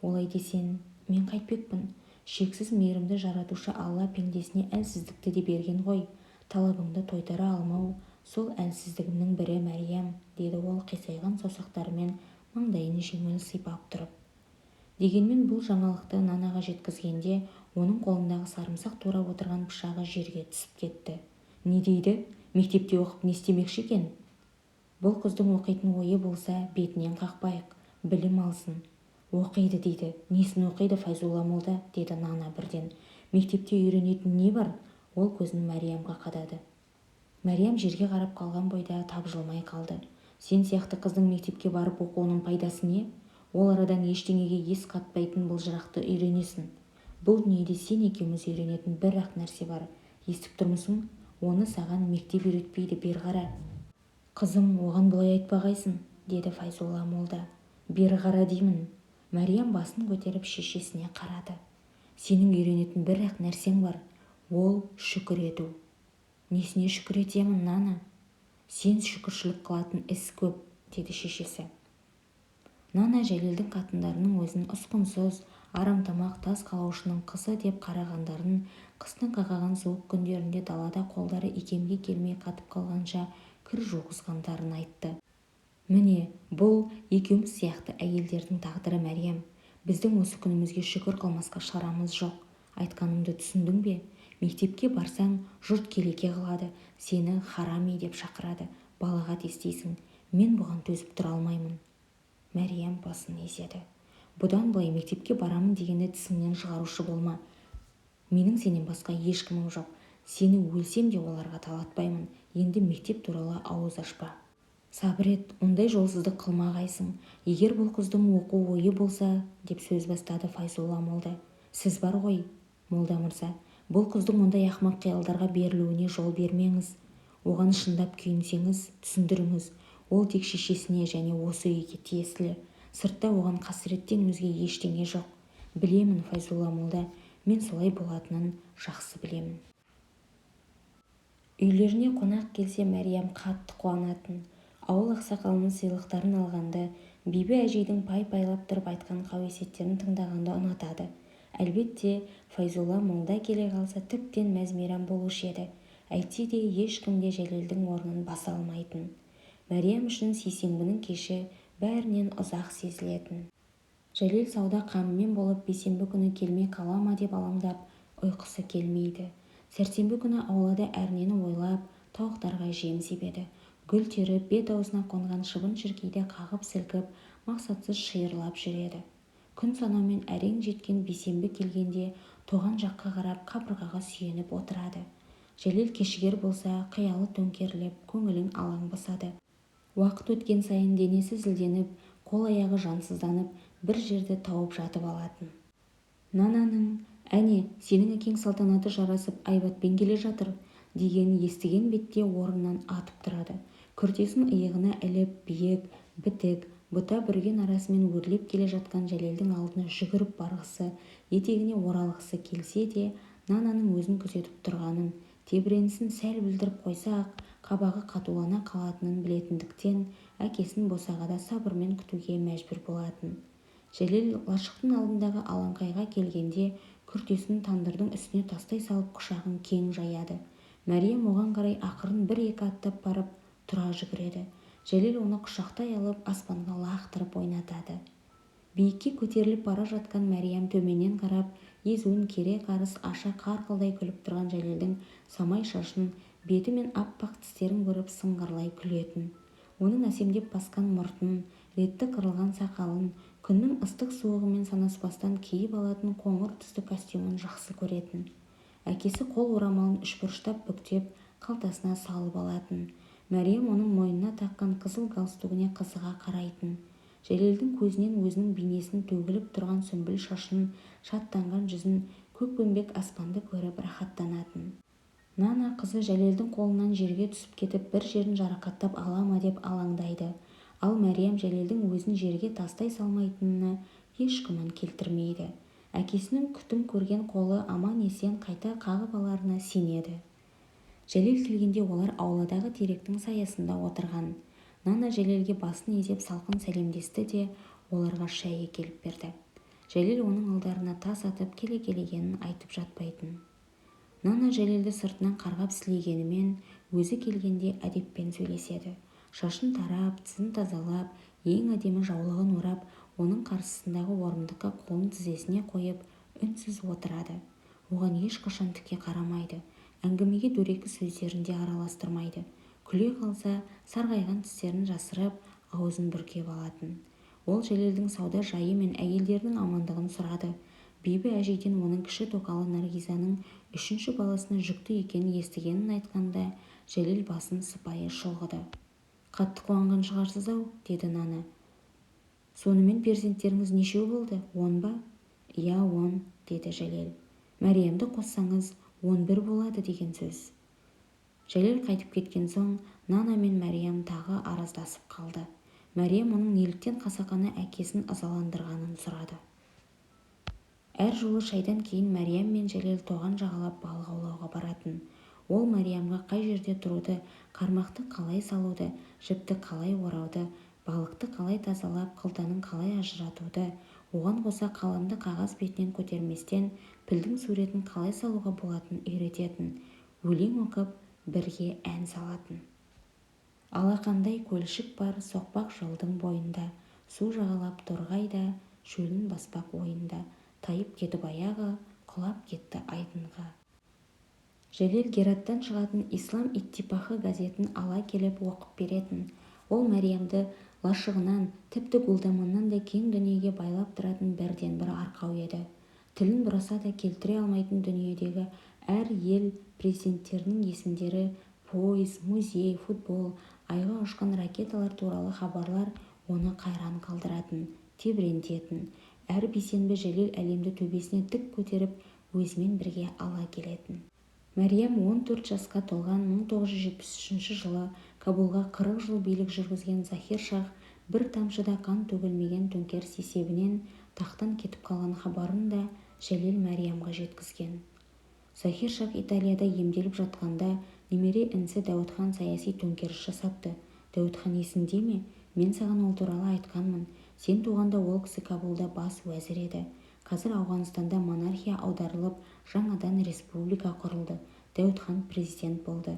Олай десең, мен қайтпекпін? Шексіз мейірімді жаратушы Алла пендесіне әлсіздікті де берген ғой. Талабыңды тойтара алмау сол әлсіздігімнің бірі, Мәриям, деді ол қисайған саусақтарымен маңдайын жеңіл сипап тұрып. Дегенмен бұл жаңалықты Нанаға жеткізгенде оның қолындағы сарымсақ турап отырған пышағы жерге түсіп кетті. Не дейді? Мектепте оқып не істемекші екен? Бұл қыздың оқитын ойы болса, бетінен қақпайық, білім алсын. Оқиды дейді, несін оқиды, Файзулла молда? Деді Нана бірден. Мектепте үйренетін не бар? Ол көзін Мәриямға қадады. Мәриям жерге қарап қалған бойда тапжылмай қалды. Сен сияқты қыздың мектепке барып оқуының пайдасы не? Ол арадан ештеңеге ес қатпайтын былжырақты үйренесің. Бұл дүниеде сен екеуміз үйренетін бір-ақ нәрсе бар, естіп тұрмысың? Оны саған мектеп үйретпейді. Бері қара, қызым. Оған бұлай айтпағайсың, деді Файзулла молда. Бері қара деймін. Мәриям басын көтеріп шешесіне қарады. Сенің үйренетін бір-ақ нәрсең бар, ол шүкір ету. Несіне шүкір етемін, Нана? Сен шүкіршілік қылатын іс көп, деді шешесі. Нана Жәлелдің қатындарының өзін ұсқынсыз, арамтамақ, тас қалаушының қызы деп қарағандарын, қыстың қақаған суық күндерінде далада қолдары икемге келмей қатып қалғанша кір жуғызғандарын айтты. Міне, бұл екеуміз сияқты әйелдердің тағдыры, Мәриям. Біздің осы күнімізге шүкір қылмасқа шарамыз жоқ. Айтқанымды түсіндің бе? Мектепке барсаң, жұрт келеке қылады, сені харами деп шақырады, балағат естисің. Мен бұған төзіп тұра алмаймын. Мәриям басын изеді. Бұдан былай мектепке барамын дегенді тісіңнен шығарушы болма. Менің сенен басқа ешкімім жоқ. Сені өлсем де оларға талатпаймын. Енді мектеп туралы ауыз ашпа. Сабыр ет, ондай жолсыздық қылмағайсың. Егер бұл қыздың оқу ойы болса, деп сөз бастады Файзулла молда. Сіз бар ғой, молда мырза, бұл қыздың ондай ақымақ қиялдарға берілуіне жол бермеңіз. Оған шындап күйінсеңіз, түсіндіріңіз. Ол тек шешесіне және осы үйге тиесілі. Сыртта оған қасіреттен өзге ештеңе жоқ. Білемін, Файзулла молда, мен солай болатынын жақсы білемін. Үйлеріне қонақ келсе, Мәриям қатты қуанатын. Ауыл ақсақалының сыйлықтарын алғанды, Бибі әжейдің пай-пайлап тұрып айтқан қауесеттерін тыңдағанды ұнатады. Әлбетте, Файзулла молда келе қалса, тіптен мәз-мейрам болушы еді. Әйтсе де ешкім де Жәлелдің орнын баса алмайтын. Мәриям үшін сейсенбінің кеші бәрінен ұзақ сезілетін. Жәлел сауда қамымен болып бейсенбі күні келмей қала ма деп алаңдап, ұйқысы келмейді. Сәрсенбі күні аулада әрнені ойлап, тауықтарға жем себеді. Гүл теріп, бет-аузына қонған шыбын-шіркейді қағып-сілкіп, мақсатсыз шиырлап жүреді. Күн санаумен әрең жеткен бейсенбі келгенде тоған жаққа қарап, қабырғаға сүйеніп отырады. Жәлел кешігер болса, қиялы төңкеріліп, көңілін алаң басады. Уақыт өткен сайын денесі зілденіп, қол-аяғы жансызданып, бір жерді тауып жатып алатын. Нананың: «Әне, сенің әкең салтанаты жарасып айбатпен келе жатыр», – дегенін естіген бетте орнынан атып тұрады. Күртесін иығына іліп, биік, бітік бұта бүрген арасымен өрлеп келе жатқан Жәлелдің алдына жүгіріп барғысы, етегіне оралғысы келсе де, Нананың өзін күзетіп тұрғанын, тебіренісін сәл білдіріп қойса-ақ, қабағы қатулана қалатынын білетіндіктен, әкесін босағада сабырмен күтуге мәжбүр болатын. Жәлел лашықтың алдындағы алаңқайға келгенде күртесін тандырдың үстіне тастай салып, құшағын кең жаяды. Мәриям оған қарай ақырын бір-екі аттап барып, тұра жүгіреді. Жәлел оны құшақтай алып, аспанға лақтырып ойнатады. Биікке көтеріліп бара жатқан Мәриям төменнен қарап, езуін кере қарыс аша қарқылдай күліп тұрған Жәлелдің самай шашын, беті мен аппақ тістерін көріп сыңғырлай күлетін. Оның әсемдеп басқан мұртын, ретті қырылған сақалын, күннің ыстық-суығымен санаспастан киіп алатын қоңыр түсті костюмін жақсы көретін. Әкесі қол орамалын үшбұрыштап бүктеп, Қалтасына салып алатын. Мәриям оның мойнына таққан қызыл галстугіне қызыға қарайтын. Жәлелдің көзінен өзінің бейнесін, төгіліп тұрған сүмбіл шашын, шаттанған жүзін, көкпеңбек аспанды көріп рахаттанатын. Нана қызы Жәлелдің қолынан жерге түсіп кетіп бір жерін жарақаттап ала ма деп алаңдайды. Ал Мәриям Жәлелдің өзін жерге тастай салмайтынына еш күмән келтірмейді. Әкесінің күтім көрген қолы аман-есен қайта қағып аларына сенеді. Жәлел келгенде олар ауладағы теректің саясында отырған. Нана Жәлелге басын изеп салқын сәлемдесті де, оларға шай әкеліп берді. Жәлел оның алдарына тас атып келекелегенін айтып жатпайтын. Нана Жәлелді сыртынан қарғап-сілегенімен, өзі келгенде әдеппен сөйлеседі. Шашын тарап, тісін тазалап, ең әдемі жаулығын орап, оның қарсысындағы орындыққа қолын тізесіне қойып, үнсіз отырады. Оған ешқашан тіке қарамайды. Әңгімеге дөрекі сөздерін де араластырмайды. Күле қалса, сарғайған тістерін жасырып, аузын бүркеп алатын. Ол Жәлелдің сауда жайы мен әйелдерінің амандығын сұрады. Бибі әжейден оның кіші тоқалы Наргизаның үшінші баласына жүкті екенін естігенін айтқанда, Жәлел басын сыпайы шұлғыды. «Қатты қуанған шығарсыз-ау», — деді Нана. «Сонымен перзенттеріңіз нешеу болды, 10 ба?» «Иә, 10», — деді Жәлел. «Мәриямды қоссаңыз, 11 болады деген сөз». Жәлел қайтып кеткен соң, Нана мен Мәриям тағы араздасып қалды. Мәриям оның неліктен қасақана әкесін ызаландырғанын сұрады. Әр жолы шайдан кейін Мәриям мен Жәлел тоған жағалап балық аулауға баратын. Ол Мәриямға қай жерде тұруды, қармақты қалай салуды, жіпті қалай орауды, балықты қалай тазалап, қылтанын қалай ажыратуды, оған қоса қаламды қағаз бетінен көтерместен пілдің суретін қалай салуға болатынын үйрететін. Өлең оқып, бірге ән салатын. Алақандай көлшік бар соқпақ жолдың бойында, су жағалап торғай да шөлін баспақ ойында, тайып кетіп аяғы, құлап кетті айдынға. Жәлел Гераттан шығатын «Ислам иттипақы» газетін ала келіп оқып беретін. Ол Мәриямды лашығынан, тіпті Гулдаманнан да кең дүниеге байлап тұратын бірден-бір арқау еді. Тілін бұраса да келтіре алмайтын дүниедегі әр ел президенттерінің есімдері, пойыз, музей, футбол, айға ұшқан ракеталар туралы хабарлар оны қайран қалдыратын, тебірентетін. Әр бейсенбі Жәлел әлемді төбесіне тік көтеріп, өзімен бірге ала келетін. Мәриям 14 жасқа толған 1973 жылы Кабулға 40 жыл билік жүргізген Захир шах бір тамшы да қан төгілмеген төңкеріс есебінен тақтан кетіп қалған хабарын да Жәлел Мәриямға жеткізген. Захир шах Италияда емделіп жатқанда немере інісі Дәуітхан саяси төңкеріс жасапты. Дәуітхан есіңде ме? Мен саған ол туралы айтқанмын. Сен туғанда ол кісі Кабулда бас уәзір еді. Қазір Ауғанстанда монархия аударылып, жаңадан республика құрылды. Дәуітхан президент болды.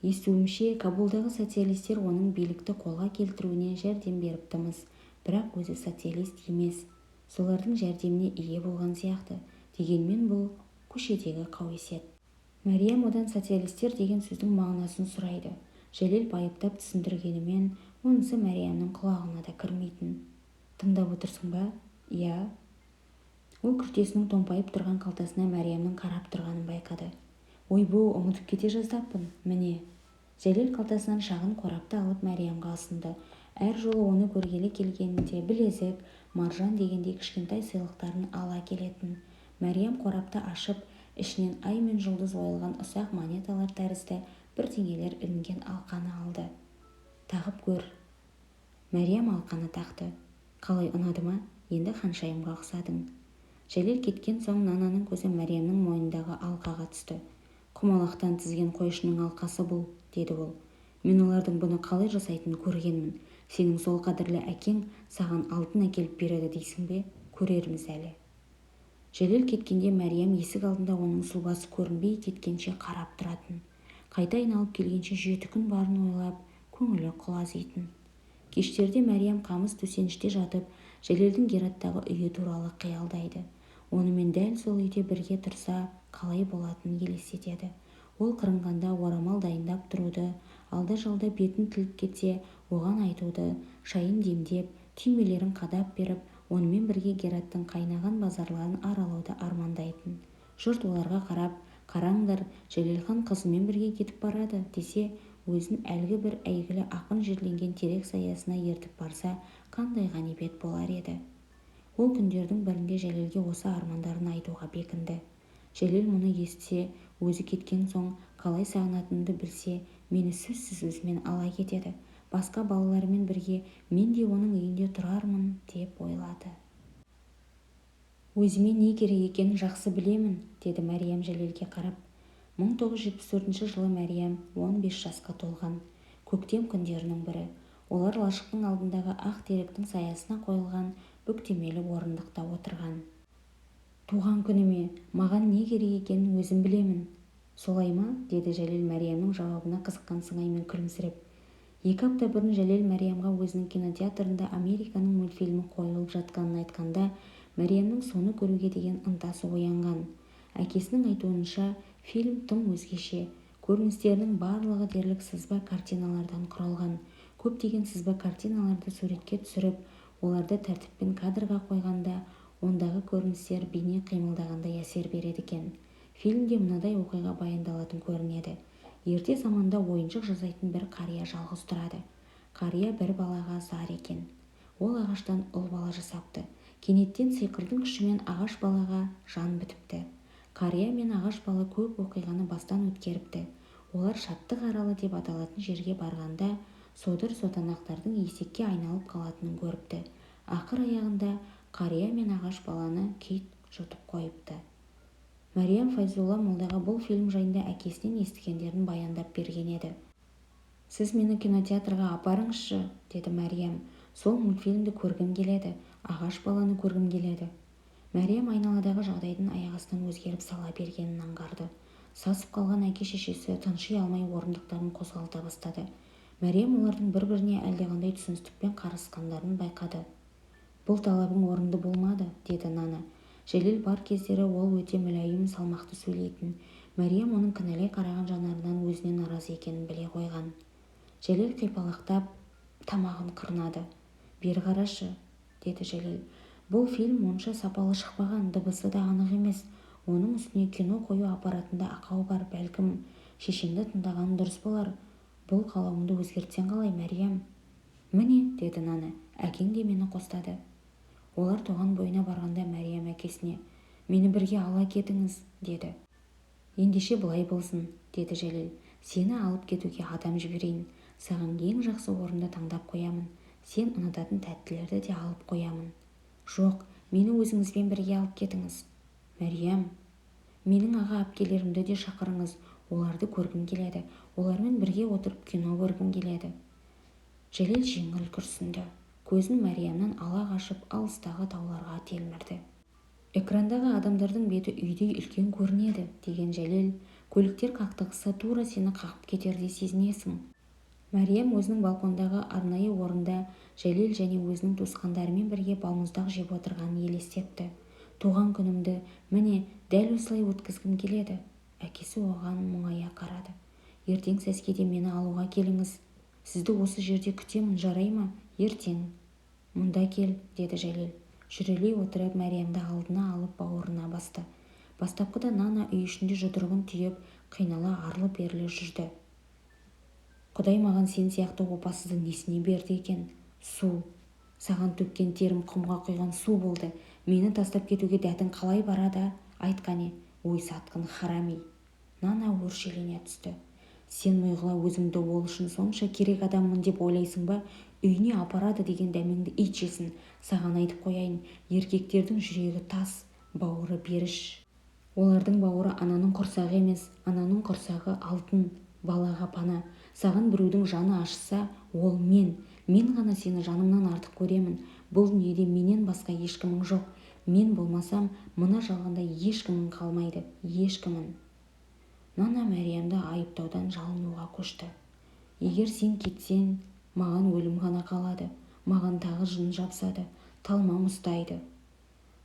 Естуімше, Кабулдағы социалистер оның билікті қолға келтіруіне жәрдем беріпті-мыс. Бірақ өзі социалист емес. Солардың жәрдеміне ие болған сияқты. Дегенмен бұл көшедегі қауесет. Мәриям одан социалистер деген сөздің мағынасын сұрайды. Жәлел байыптап түсіндіргенімен, онысы Мәриямның құлағына да кірмейтін. «Тыңдап отырсың ба?» «Иә». Ол күртесінің томпайып тұрған қалтасына Мәриямның қарап тұрғанын байқады. «Ойбу, ұмытып кете жаздаппын. Міне». Жәлел қалтасынан шағын қорапты алып Мәриямға ұсынды. Әр жолы оны көргелі келгенінде білезік, маржан дегендей кішкентай сыйлықтарын ала келетін. Мәриям қорапты ашып, ішінен ай мен жұлдыз ойылған ұсақ монеталар тәрізді бірдеңелер ілінген алқаны алды. «Тағып көр». Мәриям алқаны тақты. «Қалай, ұнады ма? Енді ханшайымға ұқсадың». Жәлел кеткен соң Нананың көзі Мәриямның мойнындағы алқаға түсті. «Құмалақтан тізген қойшының алқасы бұл», — деді ол. «Мен олардың бұны қалай жасайтынын көргенмін. Сенің сол қадірлі әкең саған алтын әкеліп береді дейсің бе? Көрерміз әлі». Жәлел кеткенде Мәриям есік алдында оның сұлбасы көрінбей кеткенше қарап тұратын. Қайта айналып келгенше 7 күн барын ойлап, көңілі құлазитын. Кештерде Мәриям қамыс төсеніште жатып, Жәлелдің Гераттағы үйі туралы қиялдайды. Онымен дәл сол үйде бірге тұрса, қалай болатынын елестетеді. Ол қырынғанда орамал дайындап тұруды, алда-жалда бетін тіліп кетсе, оған айтуды, шайын демдеп, түймелерін қадап беріп, онымен бірге Гераттың қайнаған базарларын аралауды армандайтын. Жұрт оларға қарап, Қараңдар, Жәлелхан қызымен бірге кетіп барады десе, өзін әлгі бір әйгілі ақын жерленген терек саясына ертіп барса қандай ғанибет болар еді. Ол күндердің бірінде Жәлелге осы армандарын айтуға бекінді. Жәлел мұны естісе, өзі кеткен соң қалай сағынатынымды білсе, мені сөзсіз өзімен ала кетеді. Басқа балалармен бірге мен де оның үйінде тұрармын деп ойлады. Өзіме не керек екенін жақсы білемін, деді Мәриям Жәлелге қарап. 1974 жылы Мәриям 15 жасқа толған. Көктем күндерінің бірі. Олар лашықтың алдындағы ақ теректің саясына қойылған бүктемелі орындықта отырған. Туған күніме маған не керек екенін өзім білемін. Солай ма? деді Жәлел Мәриямның жауабына қызыққан сыңаймен күлімсіреп. 2 апта бұрын Жәлел Мәриямға өзінің кинотеатрында Американың мультфильмі қойылып жатқанын айтқанда, Мәриямның соны көруге деген ынтасы оянған. Әкесінің айтуынша, фильм тым өзгеше. Көріністерінің барлығы дерлік сызба картиналардан құралған. Көптеген сызба картиналарды суретке түсіріп, оларды тәртіппен кадрға қойғанда, ондағы көріністер бейне қимылдағандай әсер береді екен. Фильмде мынадай оқиға баяндалатын көрінеді. Ерте заманда ойыншық жасайтын бір қария жалғыз тұрады. Қария бір балаға зар екен. Ол ағаштан ұл бала жасапты. Кенеттен сиқырдың күшімен ағаш балаға жан бітіпті. Қария мен ағаш бала көп оқиғаны бастан өткеріпті. Олар Шаттық аралы деп аталатын жерге барғанда, содыр сотанақтардың есекке айналып қалатынын көріпті. Ақыр аяғында қария мен ағаш баланы кит жұтып қойыпты. Мәриям Файзулла молдаға бұл фильм жайында әкесінен естігендерін баяндап берген еді. «Сіз мені кинотеатрға апарыңызшы, – деді Мәриям. – Сол мультфильмді көргім келеді, ағаш баланы көргім келеді». Мәриям айналадағы жағдайдың аяқ астынан өзгеріп сала бергенін аңғарды. Сасып қалған әке-шешесі тынши алмай орындықтарын қозғалта бастады. Мәриям олардың бір-біріне әлдеқандай түсіністікпен қарасқандарын байқады. «Бұл талабың орынды болмады, – деді Нана. Жәлел бар кездері ол өте мүләйім, салмақты сөйлейтін. Мәриям оның кінәлай қараған жанарынан өзіне наразы екенін біле қойған. Жәлел қипалақтап тамағын қырнады. «Бері қарашы, – деді Жәлел. – Бұл фильм онша сапалы шықпаған, дыбысы да анық емес. Оның үстіне кино қою аппаратында ақау бар. Бәлкім, шешеңді тыңдағаның дұрыс болар. Бұл қалауыңды өзгертсең қалай, Мәриям?» «Міне, – деді Нана, – әкең де мені қостады». Олар тоған бойына барғанда Мәриям әкесіне: «Мені бірге ала кетіңіз», – деді. «Ендеше былай болсын, – деді Жәлел. – Сені алып кетуге адам жіберейін. Саған ең жақсы орынды таңдап қоямын. Сен ұнататын тәттілерді де алып қоямын». «Жоқ, мені өзіңізбен бірге алып кетіңіз». «Мәриям!» «Менің аға-әпкелерімді де шақырыңыз. Оларды көргім келеді. Олармен бірге отырып кино көргім келеді». Жәлел жеңіл күрсінді. Көзін Мәриямнан ала қашып, алыстағы тауларға телмірді. «Экрандағы адамдардың беті үйдей үлкен көрінеді, – деген Жәлел. – Көліктер қақтығысса, тура сені қағып кетердей сезінесің». Мәриям өзінің балкондағы арнайы орында Жәлел және өзінің туысқандарымен бірге балмұздақ жеп отырғанын елестетті. «Туған күнімді, міне, дәл осылай өткізгім келеді». Әкесі оған мұңая қарады. «Ертең сәскеде мені алуға келіңіз. Сізді осы жерде күтемін, жарай ма? Ертең мұнда кел», – деді Жәлел. Жүрелей отырып, Мәриямды алдына алып, бауырына басты. Бастапқыда Нана үй ішінде жұдырығын түйіп, қинала арлы-берлі жүрді. «Құдай маған сен сияқты опасызды несіне берді екен? Су! Саған төккен терім құмға құйған су болды. Мені тастап кетуге дәтің қалай барады, а? Айт қане, ой, сатқын, харами!» Нана өршелене түсті. «Сен, миғұла, өзіңді ол үшін сонша керек адаммын деп ойлайсың ба? Үйіне апарады деген дәмеңді ит жесін! Саған айтып қояйын, еркектердің жүрегі тас, бауыры беріш. Олардың бауыры ананың құрсағы емес. Ананың құрсағы алтын, балаға пана. Саған біреудің жаны ашыса, ол мен. Мен ғана сені жанымнан артық көремін. Бұл дүниеде менен басқа ешкімің жоқ. Мен болмасам, мына жалғанда ешкімің қалмайды, ешкімің». Нана Мәриямды айыптаудан жалынуға көшті. «Егер сен кетсең, маған өлім ғана қалады. Маған тағы жын жабысады, талмам ұстайды.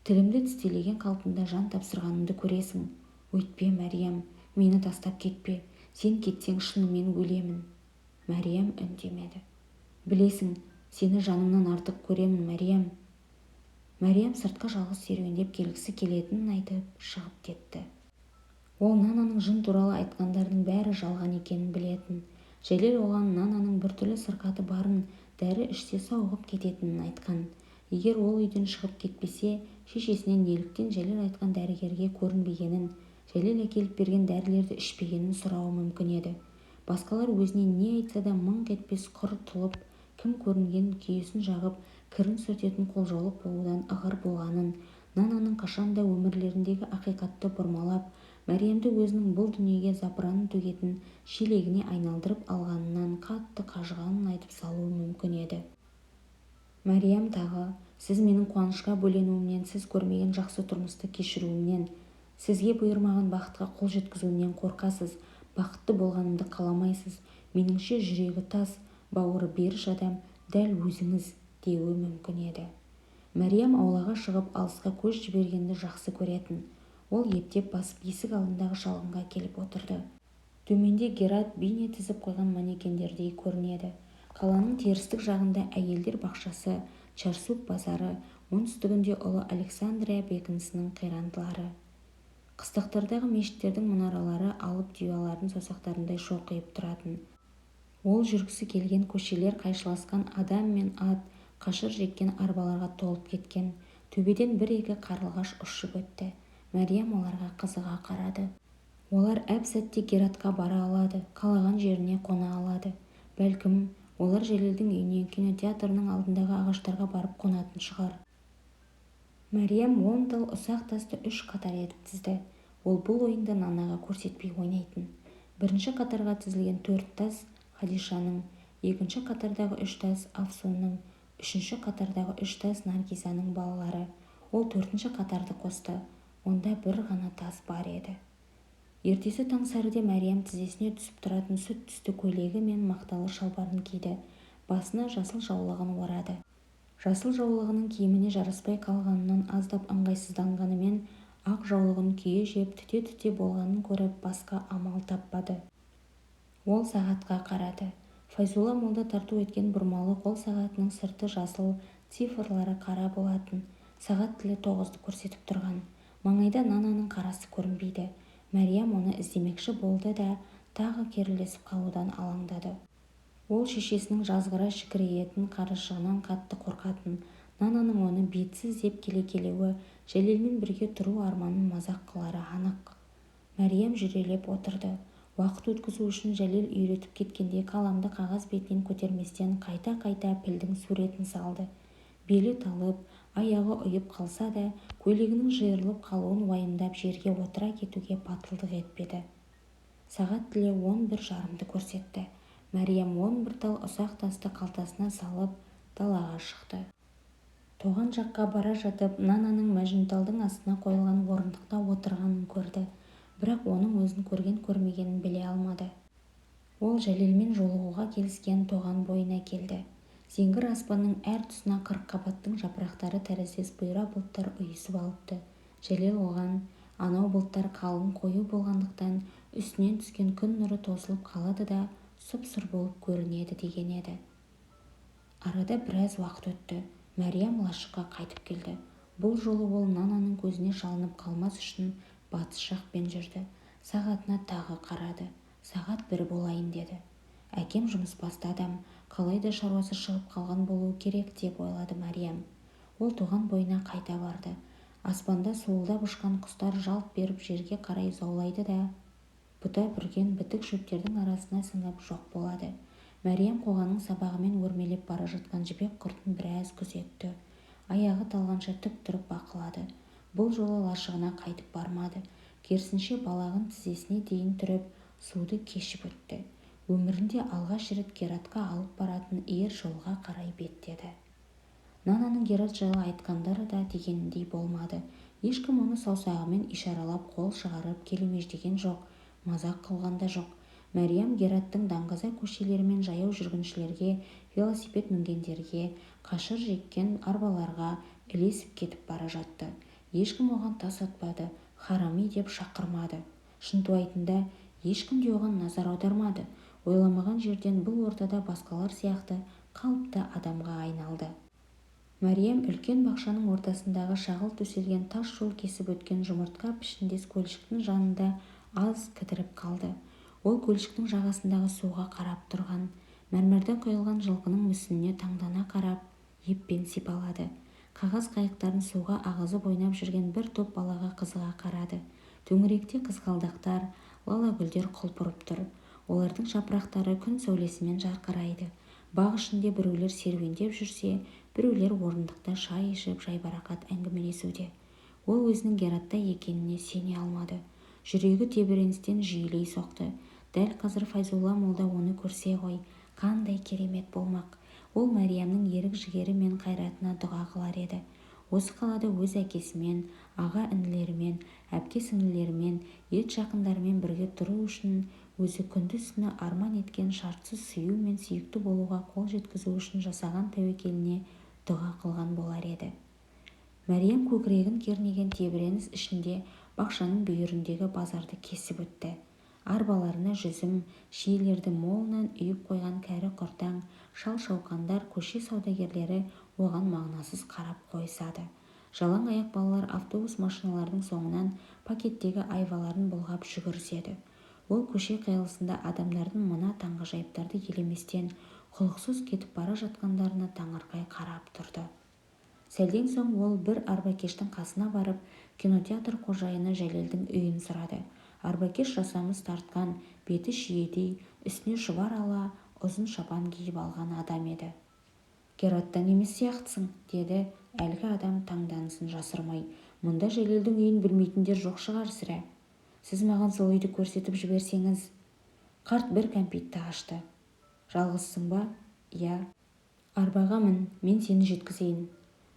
Тілімді тістелеген қалпымда жан тапсырғанымды көресің. Өйтпе, Мәриям, мені тастап кетпе. Сен кетсең, шынымен өлемін». Мәриям үндемеді. «Білесің, сені жанымнан артық көремін, Мәриям». Мәриям сыртқа жалғыз серуендеп келгісі келетінін айтып шығып кетті. Ол Нананың жын туралы айтқандарының бәрі жалған екенін білетін. Жәлел оған Нананың біртүрлі сырқаты барын, дәрі ішсе сауығып кететінін айтқан. Егер ол үйден шығып кетпесе, шешесінен неліктен Жәлел айтқан дәрігерге көрінбегенін, Жәлел әкеліп берген дәрілерді ішпегенін сұрауы мүмкін еді. Басқалар өзіне не айтса да мыңқ етпес құр тұлып, кім көрінген күйесін жағып, кірін сүртетін қолжаулық болудан ығыр болғанын, Нананың қашанда өмірлеріндегі ақиқатты бұрмалап, Мәриямды өзінің бұл дүниеге запыранын төгетін шелегіне айналдырып алғанынан қатты қажығанын айтып салуы мүмкін еді. Мәриям тағы, Сіз менің қуанышқа бөленуімнен, сіз көрмеген жақсы тұрмысты кешіруімнен, сізге бұйырмаған бақытқа қол жеткізуімнен қорқасыз, бақытты болғанымды қаламайсыз, меніңше, жүрегі тас, бауыры беріш адам дәл өзіңіз, деуі мүмкін еді. Мәриям аулаға шығып, алысқа көз жібергенді жақсы көретін. Ол ептеп басып есік алдындағы шалғынға келіп отырды. Төменде Герат бейне тізіп қойған манекендердей көрінеді. Қаланың терістік жағында әйелдер бақшасы, Чарсук базары, оңтүстігінде ұлы Александрия бекінісінің қирандылары. Қыстақтардағы мешіттердің мұнаралары алып диюлардың саусақтарындай шоқиып тұратын. Ол жүргісі келген көшелер қайшыласқан адам мен ат, қашыр жеккен арбаларға толып кеткен. Төбеден бір-екі қарлығаш ұшып өтті. Мәриям оларға қызыға қарады. Олар әп-сәтте Гератқа бара алады, қалаған жеріне қона алады. Бәлкім, олар Жәлелдің үйіне, кинотеатрының алдындағы ағаштарға барып қонатын шығар. Мәриям 10 тал ұсақ тасты үш қатар етіп тізді. Ол бұл ойынды Нанаға көрсетпей ойнайтын. Бірінші қатарға тізілген төрт тас Хадишаның, екінші қатардағы үш тас Афсунның, үшінші қатардағы үш тас Наргизаның балалары. Ол төртінші қатарды қосты. Онда бір ғана тас бар еді. Ертесі таң сәріде Мәриям тізесіне түсіп тұратын сүт түсті көйлегі мен мақталы шалбарын киді. Басына жасыл жаулығын орады. Жасыл жаулығының киіміне жараспай қалғанынан аздап ыңғайсызданғанымен, ақ жаулығын күйе жеп, түте-түте болғанын көріп, басқа амал таппады. Ол сағатқа қарады. Файзулла молда тарту еткен бұрмалы қол сағатының сырты жасыл, цифрлары қара болатын. Сағат тілі 9-ды көрсетіп тұрған. Маңайда Нананың қарасы көрінбейді. Мәриям оны іздемекші болды да, тағы керілдесіп қалудан алаңдады. Ол шешесінің жазғыра шікірейетін қарашығынан қатты қорқатын. Нананың оны бетсіз деп келекелеуі, Жәлелмен бірге тұру арманын мазақ қылары анық. Мәриям жүрелеп отырды. Уақыт өткізу үшін Жәлел үйретіп кеткендей қаламды қағаз бетінен көтерместен қайта-қайта пілдің суретін салды. Белі талып, аяғы ұйып қалса да, көйлегінің жиырылып қалуын уайымдап жерге отыра кетуге батылдық етпеді. Сағат тілі 11:30-ды көрсетті. Мәриям 11 тал ұсақ тасты қалтасына салып, далаға шықты. Тоған жаққа бара жатып, Нананың мәжнүнталдың астына қойылған орындықта отырғанын көрді. Бірақ оның өзін көрген-көрмегенін біле алмады. Ол Жәлелмен жолығуға келіскен тоған бойына келді. Зеңгір аспанның әр тұсына қырыққабаттың жапырақтары тәріздес бұйра бұлттар ұйысып алыпты. Жәлел оған, анау бұлттар қалың қою болғандықтан, үстінен түскен күн нұры тосылып қалады да, сұп-сұр болып көрінеді деген еді. Арада біраз уақыт өтті. Мәриям лашыққа қайтып келді. Бұл жолы ол Нананың көзіне шалынып қалмас үшін батыс жақпен жүрді. Сағатына тағы қарады. Сағат 1 болайын деді. Әкем жұмысбасты адам, қалай да шаруасы шығып қалған болуы керек деп ойлады Мәриям. Ол тоған бойына қайта барды. Аспанда суылдап ұшқан құстар жалт беріп жерге қарай заулайды да, бұта бүрген бітік шөптердің арасына сіңіп жоқ болады. Мәриям қоғаның сабағымен өрмелеп бара жатқан жібек құртын біраз күзетті. Аяғы талғанша тік тұрып бақылады. Бұл жолы лашығына қайтып бармады. Керісінше балағын тізесіне дейін түріп, суды кешіп өтті. Өмірінде алғаш рет Гератқа алып баратын ер жолға қарай беттеді. Нананың Герат жайлы айтқандары да дегеніндей болмады. Ешкім оны саусағымен ишаралап қол шығарып келемеждеген жоқ, мазақ қылған да жоқ. Мәриям Гераттың даңғаза көшелерімен жаяу жүргіншілерге, велосипед мінгендерге, қашыр жеккен арбаларға ілесіп кетіп бара жатты. Ешкім оған тас атпады, харами деп шақырмады. Шынтуайтында, ешкім де оған назар аудармады. Ойламаған жерден бұл ортада басқалар сияқты қалыпты адамға айналды. Мәриям үлкен бақшаның ортасындағы шағыл төселген тас жол кесіп өткен жұмыртқа пішіндес көлшіктің жанында Аз кідіріп қалды. Ол көлшіктің жағасындағы суға қарап тұрған, мәрмәрден құйылған жылқының мүсініне таңдана қарап, еппен сипалады. Қағаз қайықтарын суға ағызып ойнап жүрген бір топ балаға қызыға қарады. Төңіректе қызғалдақтар, лалагүлдер құлпырып тұр. Олардың жапырақтары күн сәулесімен жарқырайды. Бақ ішінде біреулер серуендеп жүрсе, біреулер орындықта шай ішіп, жайбарақат әңгімелесуде. Ол өзінің Гератта екеніне сене алмады. Жүрегі тебіреністен жиілей соқты. Дәл қазір Файзулла молда оны көрсе ғой, қандай керемет болмақ! Ол Мәриямның ерік-жігері мен қайратына дұға қылар еді. Осы қалада өз әкесімен, аға-інілерімен, әпке-сіңлілерімен, ет жақындарымен бірге тұру үшін өзі күндіз-түні арман еткен шартсыз сүю мен сүйікті болуға қол жеткізу үшін жасаған тәуекеліне дұға қылған болар еді. Мәриям көкірегін кернеген тебіреніс ішінде бақшаның бүйіріндегі базарды кесіп өтті. Арбаларына жүзім, шиелерді молынан үйіп қойған кәрі-құртаң, шал-шауқандар, көше саудагерлері оған мағынасыз қарап қойысады. Жалаң аяқ балалар автобус машиналардың соңынан пакеттегі айваларын бұлғап жүгіріседі. Ол көше қиылысында адамдардың мына таңғажайыптарды елеместен, құлықсыз кетіп бара жатқандарына таңырқай қарап тұрды. Сәлден соң ол бір арбакештің қасына барып, кинотеатр қожайыны Жәлелдің үйін сұрады. Арбакеш жасамыс тартқан, беті шиедей, үстіне шұбар ала ұзын шапан киіп алған адам еді. «Гераттан емес сияқтысың», — деді әлгі адам таңданысын жасырмай. «Мұнда Жәлелдің үйін білмейтіндер жоқ шығар, сірә. Сіз маған сол үйді көрсетіп жіберсеңіз». Қарт бір кәмпитті ашты. «Жалғызсың ба?» «Иә». «Арбаға мін, мен сені жеткізейін».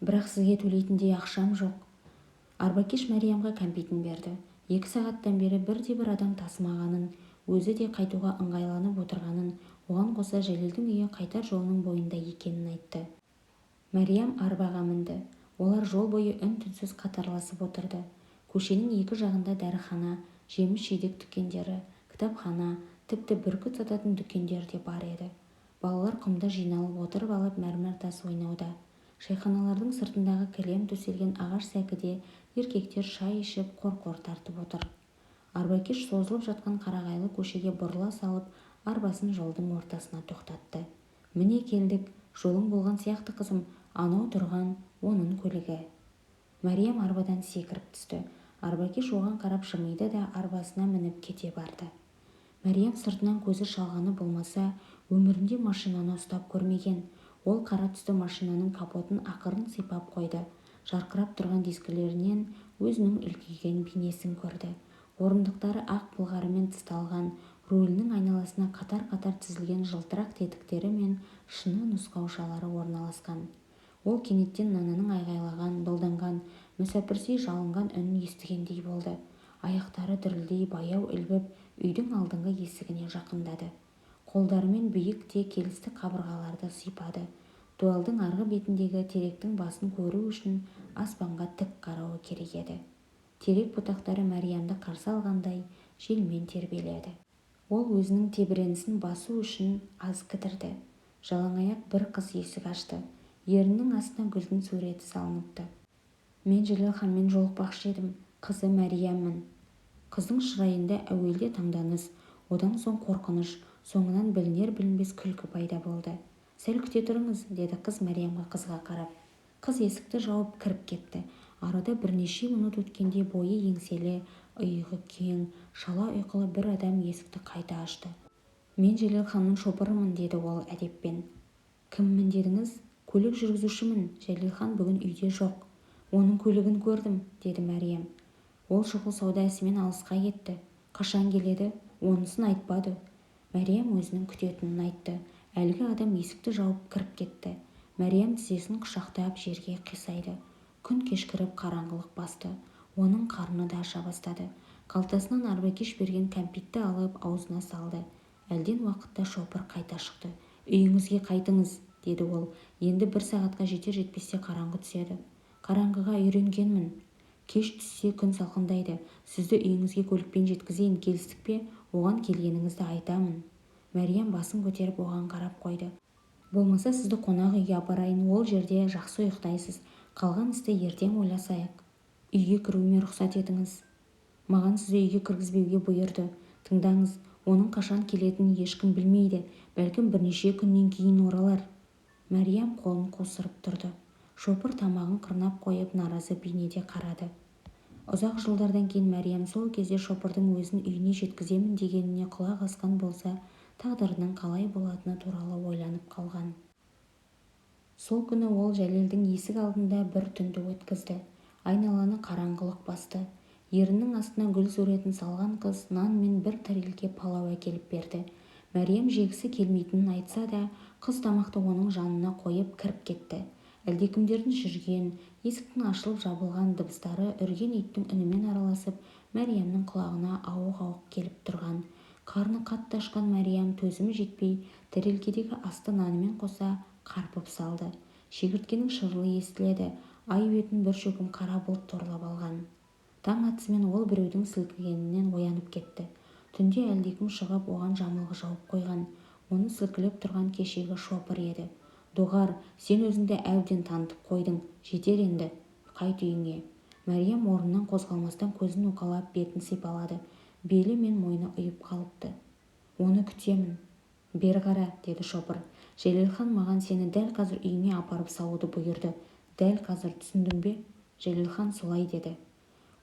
«Бірақ сізге төлейтіндей ақшам жоқ». Арбакеш Мәриямға кәмпитін берді. 2 сағаттан бері бірде-бір адам тасымағанын, өзі де қайтуға ыңғайланып отырғанын, оған қоса Жәлелдің үйі қайтар жолының бойында екенін айтты. Мәриям арбаға мінді. Олар жол бойы үн-түнсіз қатарласып отырды. Көшенің екі жағында дәріхана, жеміс-жидек дүкендері, кітапхана, тіпті бүркіт сататын дүкендер де бар еді. Балалар құмда жиналып отырып алып мәрмәр тас ойнауда. Шайханалардың сыртындағы кілем төселген ағаш сәкіде еркектер шай ішіп, қорқор тартып отыр. Арбакеш созылып жатқан қарағайлы көшеге бұрыла салып, арбасын жолдың ортасына тоқтатты. «Міне, келдік. Жолың болған сияқты, қызым. Анау тұрған оның көлігі». Мәриям арбадан секіріп түсті. Арбакеш оған қарап жымиды да, арбасына мініп кете барды. Мәриям сыртынан көзі шалғаны болмаса, өмірінде машинаны ұстап көрмеген. Ол қара түсті машинаның капотын ақырын сипап қойды. Жарқырап тұрған дискілерінен өзінің үлкейген бейнесін көрді. Орындықтары ақ былғарымен тысталған, рулінің айналасына қатар-қатар тізілген жылтырақ тетіктері мен шыны нұсқаушалары орналасқан. Ол кенеттен Нананың айғайлаған, долданған, мүсәпірси жалынған үнін естігендей болды. Аяқтары дірілдей баяу ілбіп, үйдің алдыңғы есігіне жақындады. Қолдарымен биік те келісті қабырғаларды сипады. Дуалдың арғы бетіндегі теректің басын көру үшін аспанға тік қарауы керек еді. Терек бұтақтары Мәриямды қарсы алғандай желмен тербеледі. Ол өзінің тебіренісін басу үшін аз кідірді. Жалаңаяқ бір қыз есік ашты. Ернінің астына гүлдің суреті салыныпты. «Мен Жәлел жолықпақшы едім. Қызы Мәрияммын». Қыздың шырайында әуелде таңданыс, одан соң қорқыныш, соңынан білінер-білінбес күлкі пайда болды. «Сәл күте тұрыңыз», — деді қыз Мәриямға қызыға қарап. Қыз есікті жауып, кіріп кетті. Арада бірнеше минут өткенде бойы еңселі, иығы кең, шала ұйқылы бір адам есікті қайта ашты. «Мен Жәлелханның шопырымын», — деді ол әдеппен. «Кіммін дедіңіз?» «Көлік жүргізушімін. Жәлелхан бүгін үйде жоқ». «Оның көлігін көрдім», — деді Мәриям. «Ол шұғыл сауда ісімен алысқа кетті». «Қашан келеді?» «Онысын айтпады». Мәриям өзінің күтетінін айтты. Әлгі адам есікті жауып, кіріп кетті. Мәриям тізесін құшақтап, жерге қисайды. Күн кешкіріп, қараңғылық басты. Оның қарны да аша бастады. Қалтасынан арбакеш берген кәмпитті алып, аузына салды. Әлден уақытта шопыр қайта шықты. «Үйіңізге қайтыңыз», — деді ол. «Енді бір сағатқа жетер-жетпесте қараңғы түседі». «Қараңғыға үйренгенмін». «Кеш түссе, күн салқындайды. Сізді үйіңізге көлікпен жеткізейін, келістік пе? Оған келгеніңізді айтамын». Мәриям басын көтеріп оған қарап қойды. «Болмаса сізді қонақ үйге апарайын. Ол жерде жақсы ұйықтайсыз. Қалған істі ертең ойласайық». «Үйге кіруіме рұқсат етіңіз». Маған сізді үйге кіргізбеуге бұйырды. Тыңдаңыз, оның қашан келетінін ешкім білмейді. Бәлкім, бірнеше күннен кейін оралар. Мәриям қолын қусырып тұрды. Шопыр тамағын қырнап қойып, наразы бейнеде қарады. Ұзақ жылдардан кейін Мәриям сол кезде шопырдың өзін үйіне жеткіземін дегеніне құлақ асқан болса, тағдырының қалай болатыны туралы ойланып қалған. Сол күні ол Жәлелдің есік алдында бір түнді өткізді. Айналаны қараңғылық басты. Ернінің астына гүл суретін салған қыз нан мен бір тәрелке палау әкеліп берді. Мәриям жегісі келмейтінін айтса да, қыз тамақты оның жанына қойып, кіріп кетті. Әлдекімдердің жүрген, есіктің ашылып-жабылған дыбыстары үрген иттің үнімен араласып, Мәриямның құлағына ауық-ауық келіп тұрған. Қарны қатты ашқан Мәриям төзімі жетпей, тәрелкедегі асты нанымен қоса қарпып салды. Шегірткенің шырылы естіледі. Ай бетін бір шөкім қара бұлт торлап алған. Таң атысымен ол біреудің сілкігенінен оянып кетті. Түнде әлдекім шығып, оған жамылғы жауып қойған. Оны сілкілеп тұрған кешегі шопыр еді. Доғар, сен өзіңді әбден танытып қойдың. Жетер енді. Қайт үйіңе. Мәриям орнынан қозғалмастан көзін уқалап, бетін сипалады. Белі мен мойны ұйып қалыпты. Оны күтемін. Бері қара, деді шопыр. Жәлелхан маған сені дәл қазір үйіңе апарып салуды бұйырды. Дәл қазір, түсіндің бе? Жәлелхан солай деді.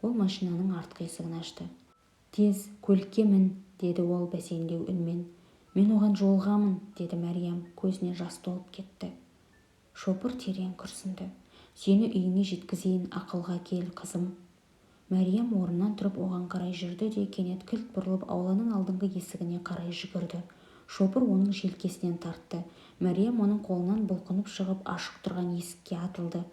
Ол машинаның артқы есігін ашты. Тез, көлікке мін, деді ол бәсеңдеу үнмен. Мен оған жолығамын, деді Мәриям, көзіне жас толып кетті. Шопыр терең күрсінді. Сені үйіңе жеткізейін, ақылға кел, қызым. Мәриям орнынан тұрып оған қарай жүрді де, кенет кілт бұрылып ауланың алдыңғы есігіне қарай жүгірді. Шопыр оның желкесінен тартты. Мәриям оның қолынан бұлқынып шығып, ашық тұрған есікке атылды.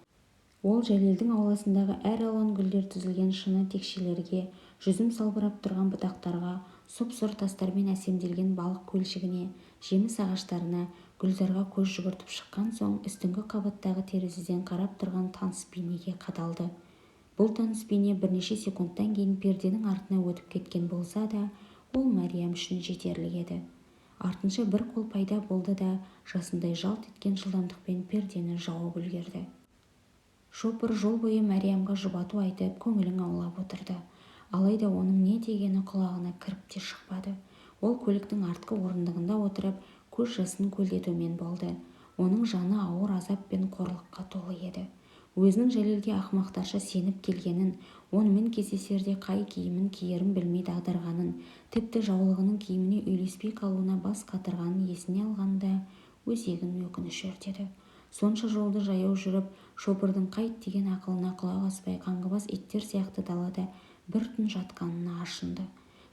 Ол Жәлелдің ауласындағы әр алуан гүлдер тізілген шыны текшелерге, жүзім салбырап тұрған бұтақтарға, сұп-сұр тастармен әсемделген балық көлшігіне, жеміс ағаштарына, гүлзарға көз жүгіртіп шыққан соң, үстіңгі қабаттағы терезеден қарап тұрған таныс бейнеге қадалды. Бұл таныс бейне бірнеше секундтан кейін перденің артына өтіп кеткен болса да, ол Мәриям үшін жетерлік еді. Артынша бір қол пайда болды да, жасындай жалт еткен жылдамдықпен пердені жауып үлгерді. Шопыр жол бойы Мәриямға жұбату айтып, көңілін аулап отырды. Алайда оның не дегені құлағына кіріп те шықпады. Ол көліктің артқы орындығында отырып, көз жасын көлдетумен болды. Оның жаны ауыр азап пен қорлыққа толы еді. Өзінің Жәлелге ақымақтарша сеніп келгенін, онымен кездесерде қай киімін киерін білмей дағдарғанын, тіпті жаулығының киіміне үйлеспей қалуына бас қатырғанын есіне алғанда өзегін өкініш өртеді. Сонша жолды жаяу жүріп, шопырдың қайт деген ақылына құлақ аспай, қаңғыбас иттер сияқты далада бір түн жатқанына ашынды.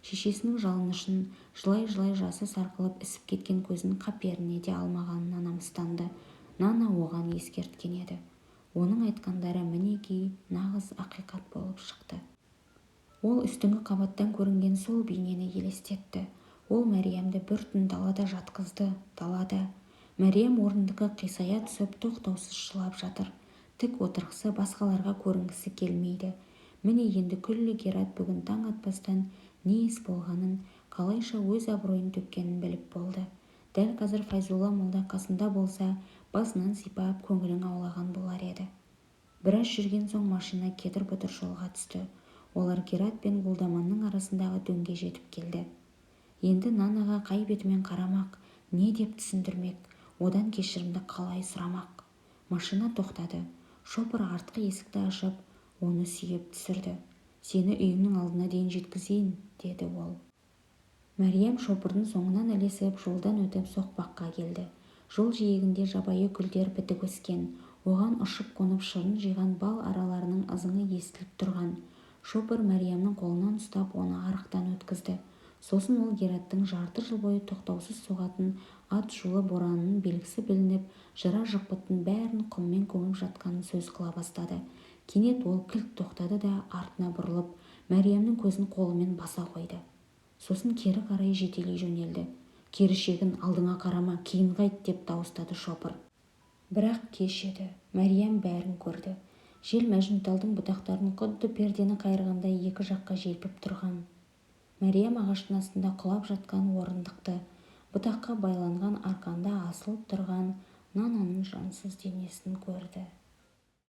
Шешесінің жалынышын, жылай-жылай жасы сарқылып ісіп кеткен көзін қаперіне де алмағанына намыстанды. Нана оған ескерткен еді. Оның айтқандары мінекей нағыз ақиқат болып шықты. Ол үстіңгі қабаттан көрінген сол бейнені елестетті. Ол Мәриямды бір түн далада жатқызды, далада. Мәриям орындыққа қисая түсіп, тоқтаусыз жылап жатыр. Тік отырғысы, басқаларға көрінгісі келмейді. Міне енді күллі Герат бүгін таң атпастан не іс болғанын, қалайша өз абыройын төккенін біліп болды. Дәл қазір Файзулла молда қасында болса, басынан сипап, көңілін аулаған болар еді. Біраз жүрген соң машина кедір-бұдыр жолға түсті. Олар Герат пен Гулдаманның арасындағы дөңге жетіп келді. Енді Нанаға қай бетімен қарамақ, не деп түсіндірмек, одан кешірімді қалай сұрамақ? Машина тоқтады. Шопыр артқы есікті ашып, оны сүйеп түсірді. Сені үйіңнің алдына дейін жеткізейін, деді ол. Мәриям шопырдың соңынан ілесіп, жолдан өтіп соқпаққа келді. Жол жиегінде жабайы гүлдер бітік өскен. Оған ұшып қонып шырын жиған бал араларының ызыңы естіліп тұрған. Шопыр Мәриямның қолынан ұстап, оны арықтан өткізді. Сосын ол Гераттың жарты жыл бойы тоқтаусыз соғатын ат шулы боранының белгісі білініп, жыра-жықпыттың бәрін құммен көміп жатқанын сөз қыла бастады. Кенет ол кілт тоқтады да, артына бұрылып, Мәриямның көзін қолымен баса қойды. Сосын кері қарай жетелей жөнелді. Кері шегін, алдыңа қарама, кейін қайт, деп дауыстады шопыр. Бірақ кеш еді. Мәриям бәрін көрді. Жел мәжнүнталдың бұтақтарын құдды пердені қайырғандай екі жаққа желпіп тұрған. Мәриям ағаштың астында құлап жатқан орындықты, бұтаққа байланған арқанда асылып тұрған Нананың жансыз денесін көрді.